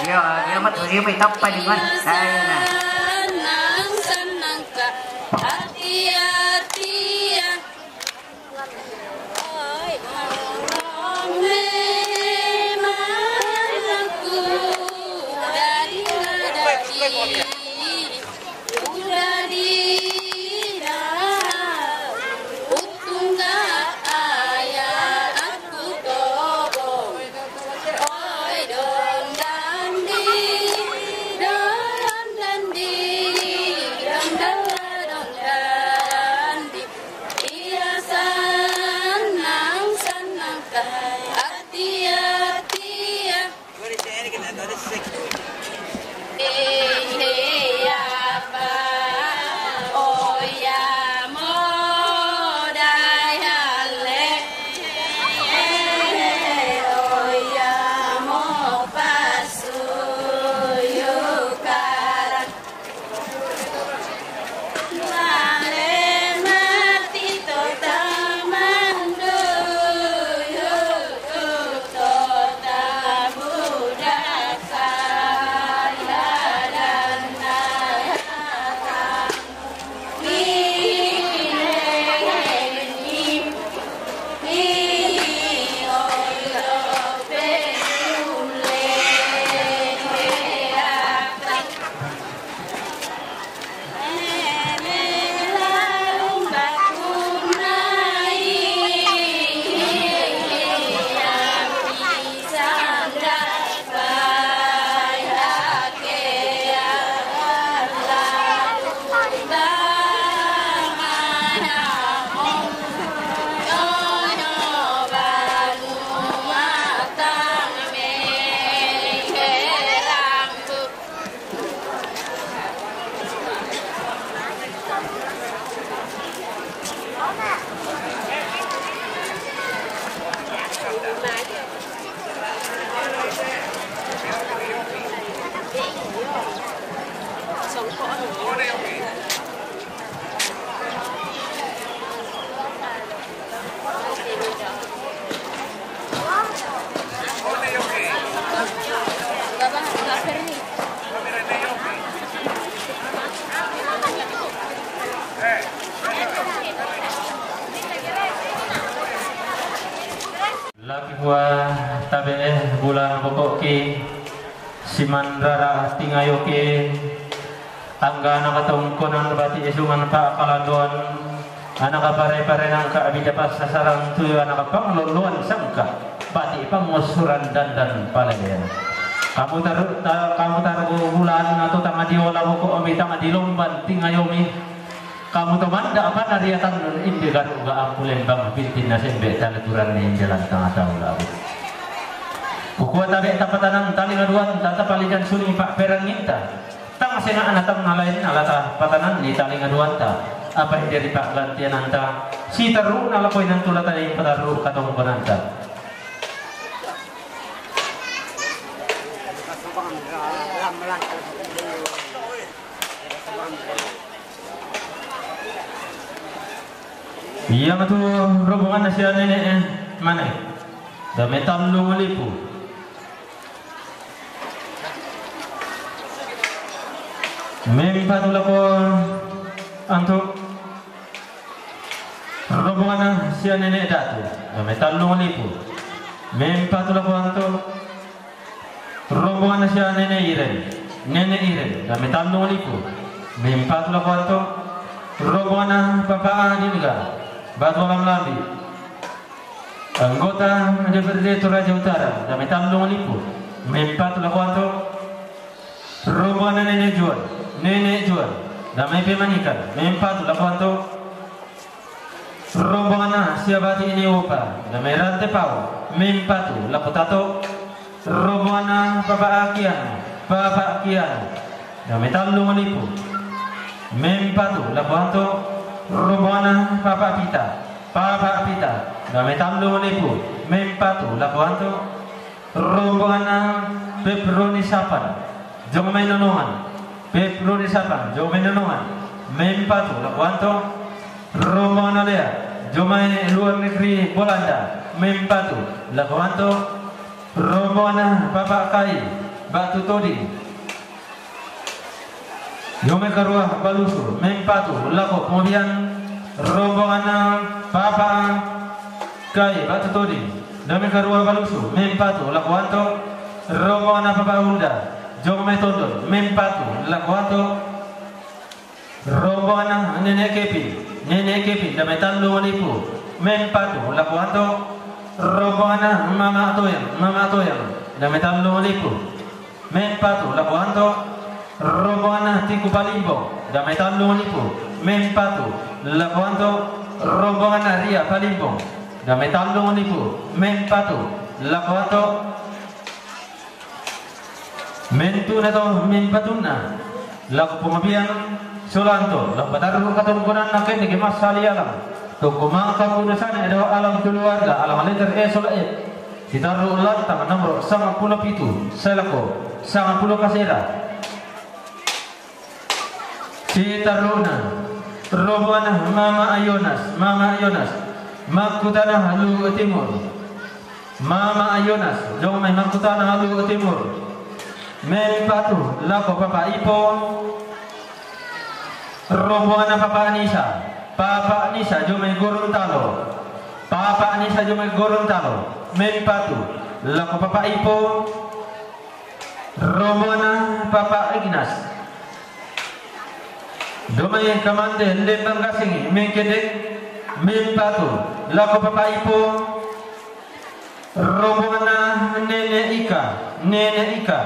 Iya, dia mah tuh dia mah tappa di mana? Saya nah. Wa tabe' bulan boko'ki, simanrara tingayoki, angga nakatongkonan bati' isungan pa'kalandoan, anaka pare-pare nangka bida passasarang tuyu anaka pangloloan sangka, bati' pangusuran dandan palelean. Kamu tar-, ta-, kamu targo bulan atau tanga diola boko'mi, tanga dilomban tingayomi. Kamu to manda' panariatan nun inde garu'ga ampu lembang bintinna sembe' taleturanne inde lantang atau labu. Kukua tabe' tapatanan talinga duanta tapalijan suling pa'peranginta. Tang senga'na tang nalaenna lata patananni talinga duanta. Apa inde ri pa'gantiananta? Sitarru'na lako inantu lata ing patarru' katongkonanta. Iamatu rombonganna sia nene' mane. Dame tallung lipu. Mempatu lako antu. Rombonganna sia nene' datu. Dame tallung lipu. Mempatu lako antu. Rombonganna sia nene' Iren, nene' Iren, dame tallung lipu. Mempatu lako antu. Rombonganna Papa Adinga, Batu Alam Lambi. Anggota D P R D Toraja Utara, dame tallung lipu. Mempatu lako antu. Rombonganna nene' Juan, nene' Juan, dame pemanikan. Mempatu lako antu. Rombonganna sia bati' ni Upa, dame Rante Pau, mempatu lako Tato. Rombonganna Papa Akian, Papa Akian, dame tallung lipu. Mempatu lako antu. Rombonganna Papa Pita, Papa Pita, dame tallung lipu. Mempatu lako antu. Rombonganna Peproni Sapan, jong mai Nonongan. Peproni Sapan, jong mai Nonongan. Mempatu lako antu. Rombonganna Lea, jong mai luar negeri Belanda. Mempatu lako antu. Rombonganna Papa Kai, Batu Toding. Dame karua Balusu, mempatu lako Pongobian. Rombonganna Papa Kai, Batu Toding. Dame karua Balusu, mempatu lako antu. Rombonganna Papa Unda, jong mai Tondon, mempatu lako antu. Rombonganna nene' Kepi, nene' Kepi, dame tallung lipu. Mempatu lako antu. Rombonganna Mama Toyang, Mama Toyang, dame tallung lipu. Mempatu lako antu. Rombonganna Tiku Palimbong, dame tallung lipu. Mempatu lako antu. Rombonganna Ria Palimbong, dame tallung lipu. Mempatu lako antu. Mentu'na to mempatunna lako Pongobian sola antu, lako patarru' katongkonanna kenne ke massali alang. Tongko mangka punasane adalah alang keluarga, alang letter E sola E. Sitarru' lantang nomor sangpulo pitu, sae lako sangpulo kasera. Sitarru'na, rombonganna Mama Yonas, Mama Yonas, Makkutana Luwu Timur. Mama Yonas, jong mai Makkutana Luwu Timur. Mempatu lako Papa Ipo. Rombonganna Papa Nisa, Papa Nisa, jong mai Gorontalo. Papa Nisa, jong mai Gorontalo. Mempatu lako Papa Ipo. Rombonganna Papa Ignas, jong mai Kamande Lembang Gasing, Mengkendek. Mempatu lako Papa Ipo. Rombonganna Nene' Ika, Nene' Ika,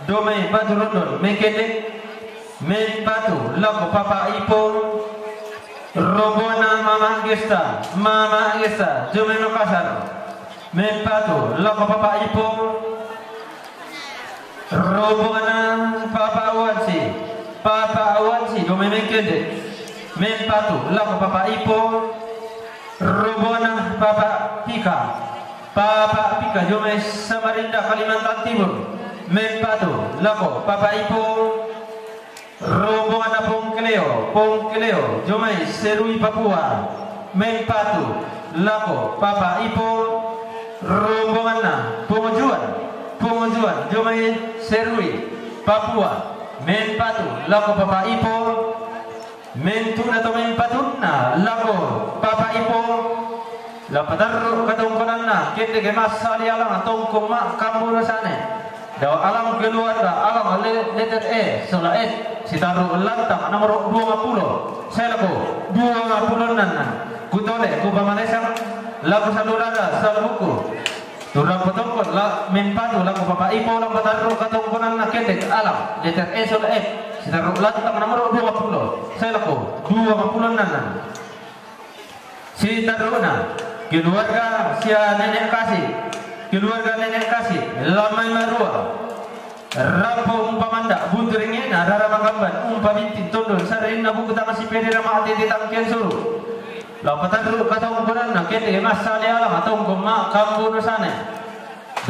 jong mai Batu Rondon, Mengkendek. Mempatu lako Papa Ipo. Rombonganna Mama Gesta, Mama Gesta, jong mai Makassar. Mempatu lako Papa Ipo. Rombonganna Papa Awansi, Papa Awansi, jong mai Mengkendek. Mempatu lako Papa Ipo. Rombonganna Papa Pika, Papa Pika, jong mai Samarinda, Kalimantan Timur. Mempatu lako Papa Ipo. Rombonganna Pongkeleo, Pongkeleo, jong mai Serui, Papua. Mempatu lako Papa Ipo. Rombonganna Pongojuan, Pongojuan, jong mai Serui, Papua. Mempatu lako Papa Ipo. Mentu'na to mempatunna lako Papa Ipo, la patarru' katongkonanna. Kende ke massali alang tongkong ma kambu rasane. Dao alang keluarga, alang le-, letter E, sola F, sitarru lantang nomor dua puluh. Selako, dua puluh enam. Kutole, ku pamalesang, laku salurada, saluku. Turang potongkon, la, mempatu, laku papa ipo, la patarru katongkonanna kendek alang, letter E, sola F, sitarru lantang nomor dua puluh. Selako, dua puluh enam. Sitarru'na, keluarga sia Nenek Kasi, keluarga Nenek Kasi, Lamai Marua, Rampo umpamanda, Buntu Ringena, Rara Makamban, Umpa Binti, Tondon, Sarinna Buku Tama Siperi Rama Ati Tangkian Suru. Lao patarru katongkonanna, kende massali alang, tongkong ma kambu rasane.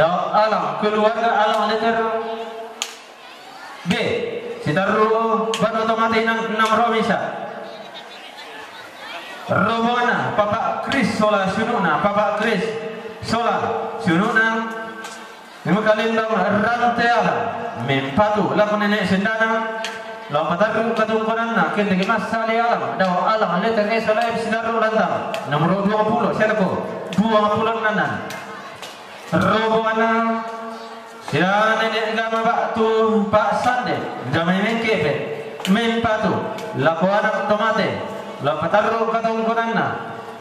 Dao alang, keluarga alang letter B, sitarru bano to mate nang, nang romisa. Rombonganna, Papa Kris sola siunu'na, Papa Kris sola siunu'na. Mimma kalendang rante alang, mempatu, lako Nenek Sendana, lao patarru katongkonanna, kendek massali alang, dao alang, letter E sola F sitarru lantang, nomor dua puluh, selako, dua puluh enam. Rombonganna, sia Nenek Gama ba'tu Pak Sande, Damai Mengkepe, mempatu, lako anak to mate, lao patarru katongkonanna,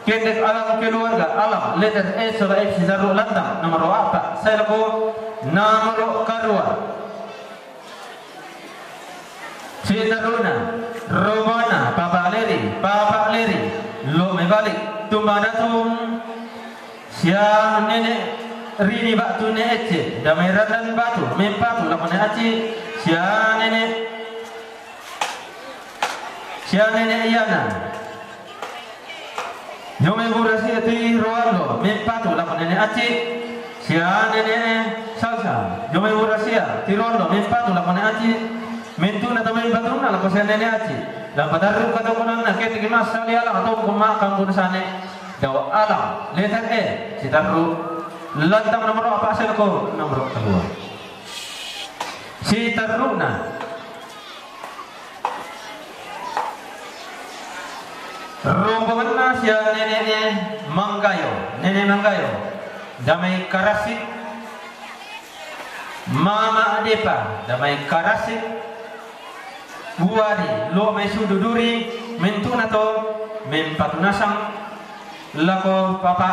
kendek alang keluarga, alang, letter E sola F sitarru lantang, nomor apa, selako, nomor karua. Sitarru'na, rombonganna, Papa Leri, Papa Leri, lo mebalik, tumma datung, sia Nenek Rini ba'tu Nenek Ece, Damai Randan ba'tu, mempatu, lako Nenek Aci, sia Nenek, sia Nenek Yana. Jomai Burasia Tiroallo, mempatu lako Nenek Aci, sia Nenek Salsa. Jomai Burasia Tiroallo, mempatu lako Nenek Aci, mentuna to mempatunna lako sia Nenek Aci. Lao patarru katongkonanna, kende massali alang, tongkong ma kambu rasane, dao alang, letter E, sitarru lantang nomor apa, selako, nomor kedua. Sitarru'na. Rombonganna sia Nenek Manggayo, Nenek Manggayo, Damai Karasik, Mama Depa, Damai Karasik, Buari, lo mai sudu duri, mentuna to, mempatu nasang, lako Papa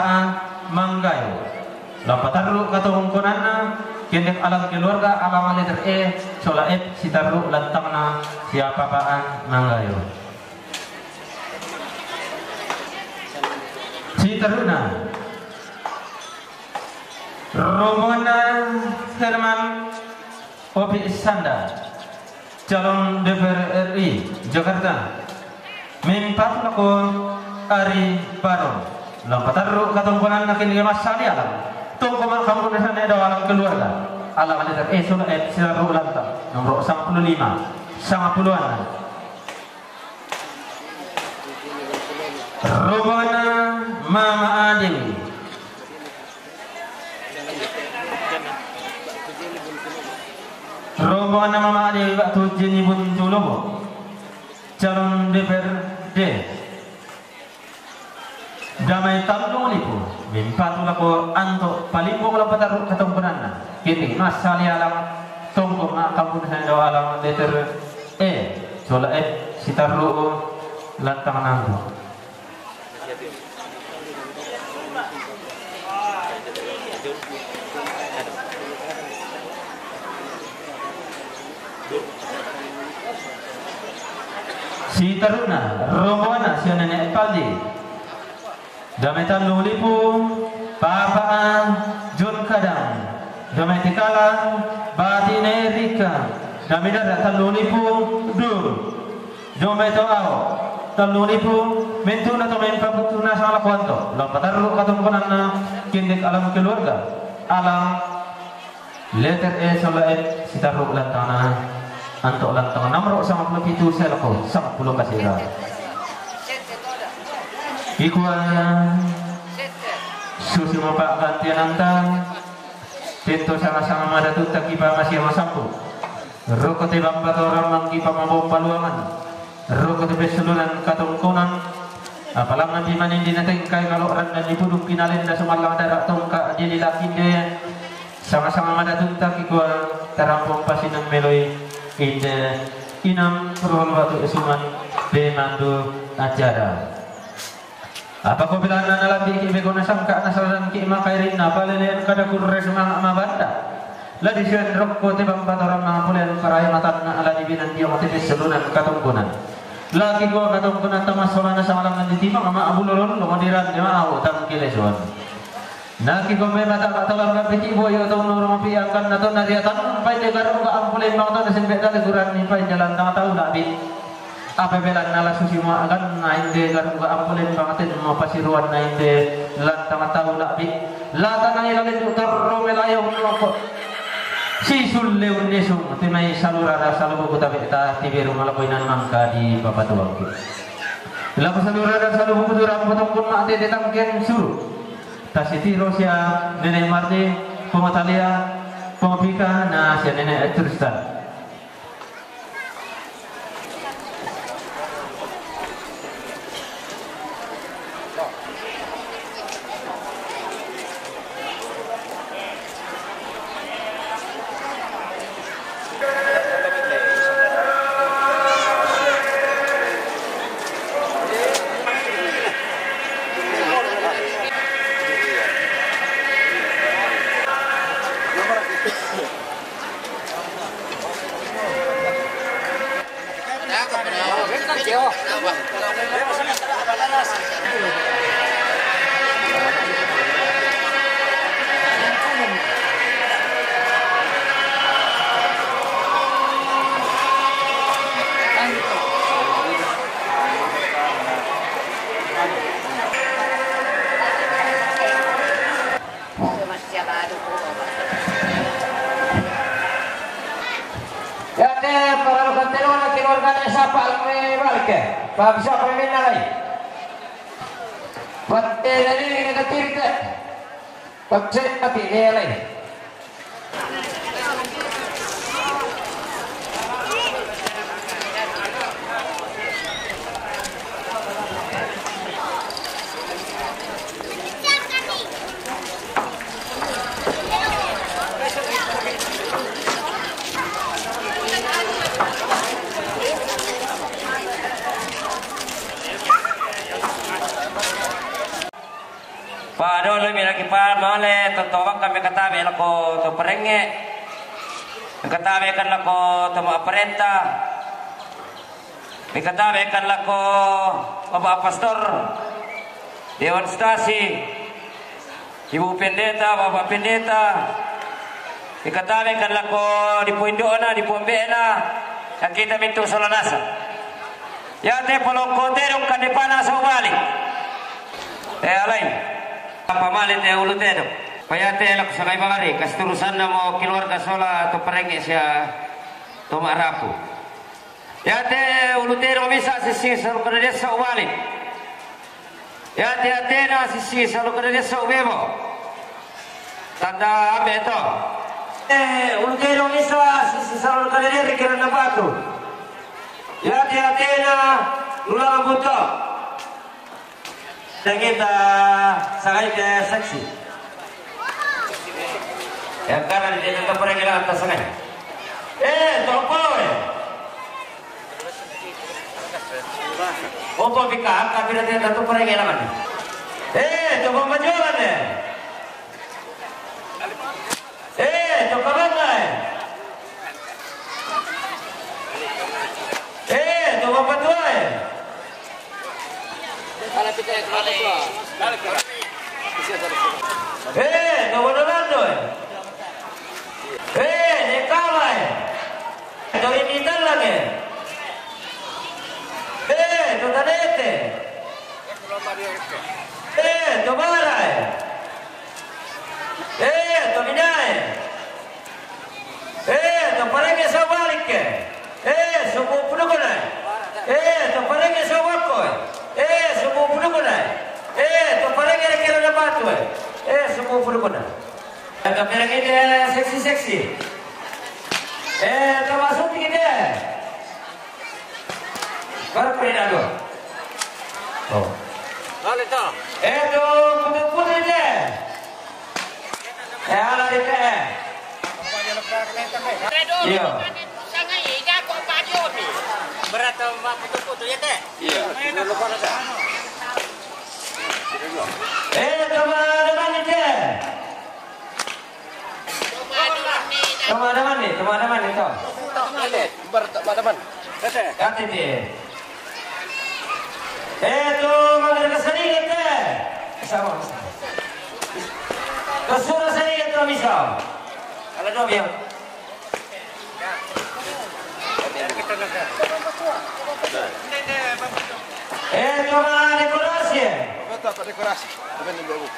Manggayo. Lao patarru katongkonanna, kendek alang keluarga, alang letter E, sola F, sitarru lantangna, sia Papa Manggayo. Sitarru'na. Rombonganna Herman Opi Sanda, calon D P R R I Jakarta. Mempatu lako Ari Baron. Lao patarru katongkonanna, kende massali alang, tongkong ma kambu rasane, dao alang keluarga, alang letter E sola F sitarru lantang, nomor sangpulo lima, sangpulo anam. Rombonganna Mama Adewi. Rombonganna Mama Adewi ba'tu Jenny Buntu Lobo, calon D P R D. Damai Tallung Lipu, mempatu lako Anto Palimbong, lao patarru katongkonanna, kende massali alang, tongkong ma kambu rasane, dao alang letter E sola F sitarru lantangna. Sitarru'na, rombonganna sia Nenek Paldi. Damai Tallung Lipu, Papa John Kadang. Damai Tikala, Batine Rika. Damai Dara Tallung Lipu, Dur. Jomai to Ao Tallung Lipu, mentuna to mempatu nasang lako Anto. Lao patarru katongkonanna, kendek alang keluarga, alang letter E sola F sitarru lantangna, Anto lantang, nomor sangpulo pitu, selako sangpulo kasera. Kikua susi mapa gantiananta, tento sanga-sanga madatu takipa masia masampu. Roko te bamba to ramang kipa mabomba luangan. Roko te pesulunan katongkonan. Apalangan di manindi natengkai ngalo'ran dan dipuduk kinalenda sumallang dara tongka' dililakinde, sanga-sanga madatunta kikua tarampong pasinang meloi inde inang ruang batu esuman de mandu acara. Apa ko bilana nalambiki bego nasangka nasaladanki makairinna palelean kada kurre sumanga mabanda. La disian rokko te bang patorang mangapulean parai matanna ala dibinan diong te pessulunan katongkonan. Laki gua katongkonan tamassolana samalangan ditimang ma abulolon lo madiran de mau tangkile suan. Naki gombe mata mata bang piti boyo tong norong pi angkan nato nariatan pai de garung ga ampule mang to nasembe dale guran ni pai jalan tang tau labi. Ape belanna la susi muaganna inde garungga ampuleng pangatenmo pasiruanna inde lantang tau la'bi. Lata nai lalendu torro melayong noko. Sisulle unnisung timai salurara salubu kutabe'ta tiberu malakoinan mangka di papatuangki. Lako salurara salubu kuturang potongkun ma'tete tangken suru. Tasitiro sia Nenek Marni, Pongatalia, Pongpika, na sia Nenek Tristan. Yate para kantero na keluarga na sapa alme balke. Pabisa peminalai. Pate dari kita tirte. Pakse tapi elai. Padolo mi lagi pa male tontobang kami katabe lako to perengnge. Katabe kan lako to ma parenta. Mikatabe kan lako Bapak Pastor, Dewan Stasi, Ibu Pendeta, Bapak Pendeta, mikatabe kan lako di poindo'na, di pombe'na, yang kita mintu sola nasa. Yate polongko tedong kan dipana sau balik. Eh, alai. Apa mali te ulu tedong. Payate lako sakai bangari, kasturusanna mo keluarga sola to perengnge sia to ma'rapu. Yate ulu tero misa sisi salukana dessa ubali. Yate atena sisi salukana dessa ubebo. Tanda ambe to. Eh, ulu tero misa sisi salukana deri kerana batu. Yate atena lula buto. Tengita sangai ke seksi. Yang kanan dia tetap pergi lah atas sangai. Eh, topo eh. Opo bika angka pira dia tetap pergi lah mana? Eh, topo majualan eh. Eh, to kabanga eh. Eh, to bapatua eh. Eh, to Bonolando eh. Eh, Nekala eh. To Rinditallang eh. Eh, to Tanete. Eh, to Bara eh. Eh, to Minae. Eh, to parenge sau balikke. Eh, suku pudukunae. Eh, to parenge sau bakkoe. Eh, suku pudukunae. Eh, to parenge rekero na batue. Eh, suku pudukunae. Agak mereng ini seksi-seksi. Eh, termasuk ini. Baru pernah dua. Oh. Eto, putu-putu te. E, ala di te. Iyo. Berata ma putu-putu ya te. Iyo. Eto, ma, ada mani te. Toma ada mani, toma ada mani to. Bar, toma ada mani. Kati te. Eto, magar ka sariga te. Sama, sama. Kasura sariga to, misa. Ala do biang. Eto, ma dekorasi. Betul, Pak, dekorasi. Betul, Pak.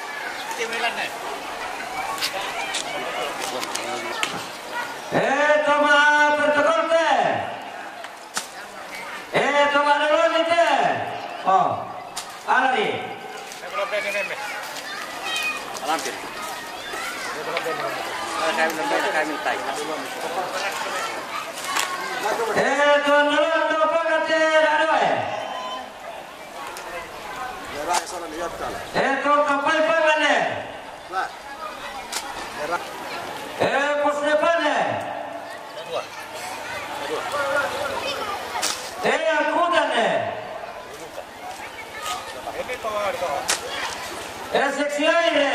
Eto, ma protokol te. Eto, ma doloni te. Oh. Alari. Alampir. Kami, kami, kami, tai. Eto, nolon do pagate radoe. Eto, kapai pagane. E, posne pane. E, akudane. E, seksiaire.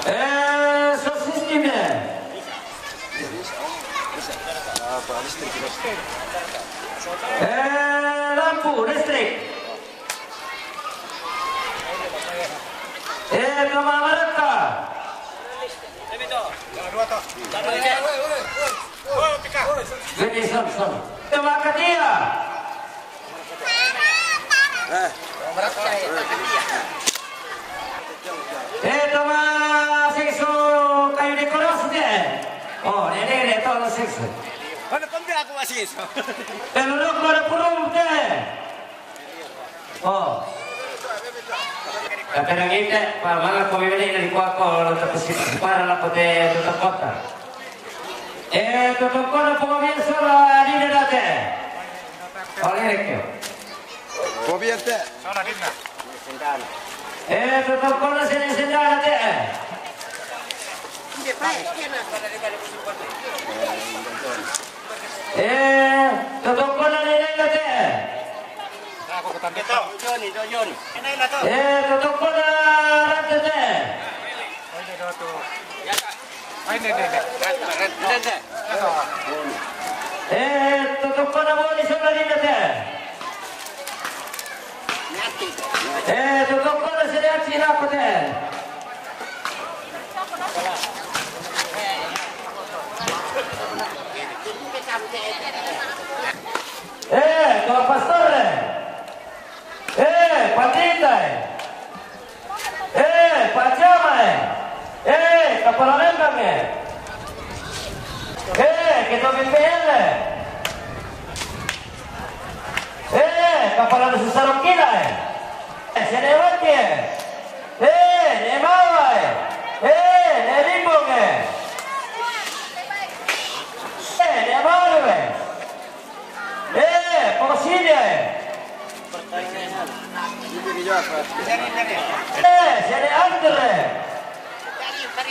E, sosistime. E, lampu, listrik. E, toma maraka. Veni, son, son. Toma katia. E, toma sexo kayu dekorasi te. Oh, nene, nene, toma sexo. Mana pembe aku masih so. Pelo rok mana purung te. Oh. Katerangite, pa manga ko bibili na likuwa ko, lo tapos para la pote to kota. E, to kota po mi sola di date. Ole rekyo. Ko bi ate. E, to kota se ne sendana te. E, to kota ne ne te. E, to kota ne te. E, to kota ne boni sola ni te. E, to kota ne se ne ati na kote. E, to pastor. E, pandita e. E, pachama e. E, kapala lembang e. E, ketua B P L e. E, kapala Nusa Saro Kina e. E, senewati e. E, ne mawa e. E, ne limbong e. E, ne malu e. E, pokosilia e. E, sene antere.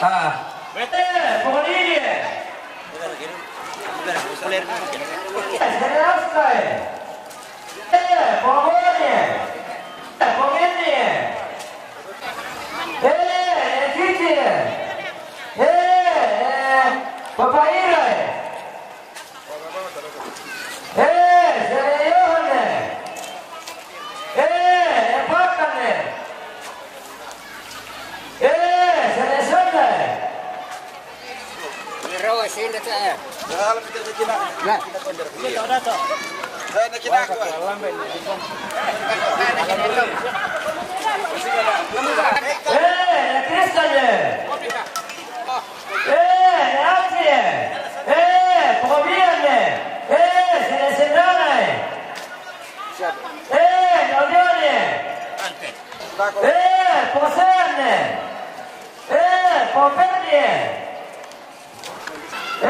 A. E, pokolilie. E, sene askae. E, pokolie. E, pokenie. E, e, cicie. E, e, papairae. E, sene Yohane. E, e, pakane. E, sene Sanda e. Ni rawa sene ta e. Na. E, na kina ko. E, Kristian e. E, ne atie. E, pokobiane. E, sene sendanae. E, ne odione. E, pokoseane. E, pokopenie. E,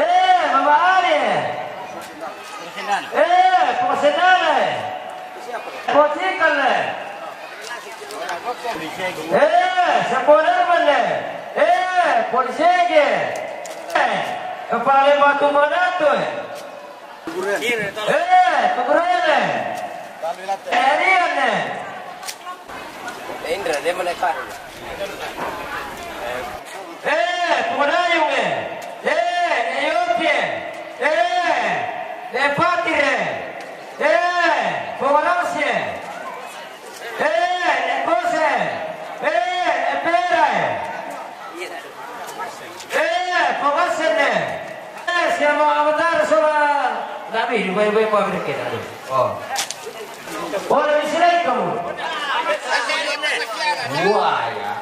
mamaane. Eh, Posenale. Potikale. Eh, Saponermane. Eh, Polisege. Eh, Kepala Batu Manatu. Eh, Tugurene. Eriane. Indra, dia mana kah? Eh, Pogorayunge. Eh, Neyotie. Eh, Nepatire. Eh, Pogorasie. Eh, Nekose. Eh, Neperae. Eh, Pogasene. Eh, siamo a votare solo a... Dai, vai, vai, vai, perché, dai. Oh. Ora mi si leggono. Guaia.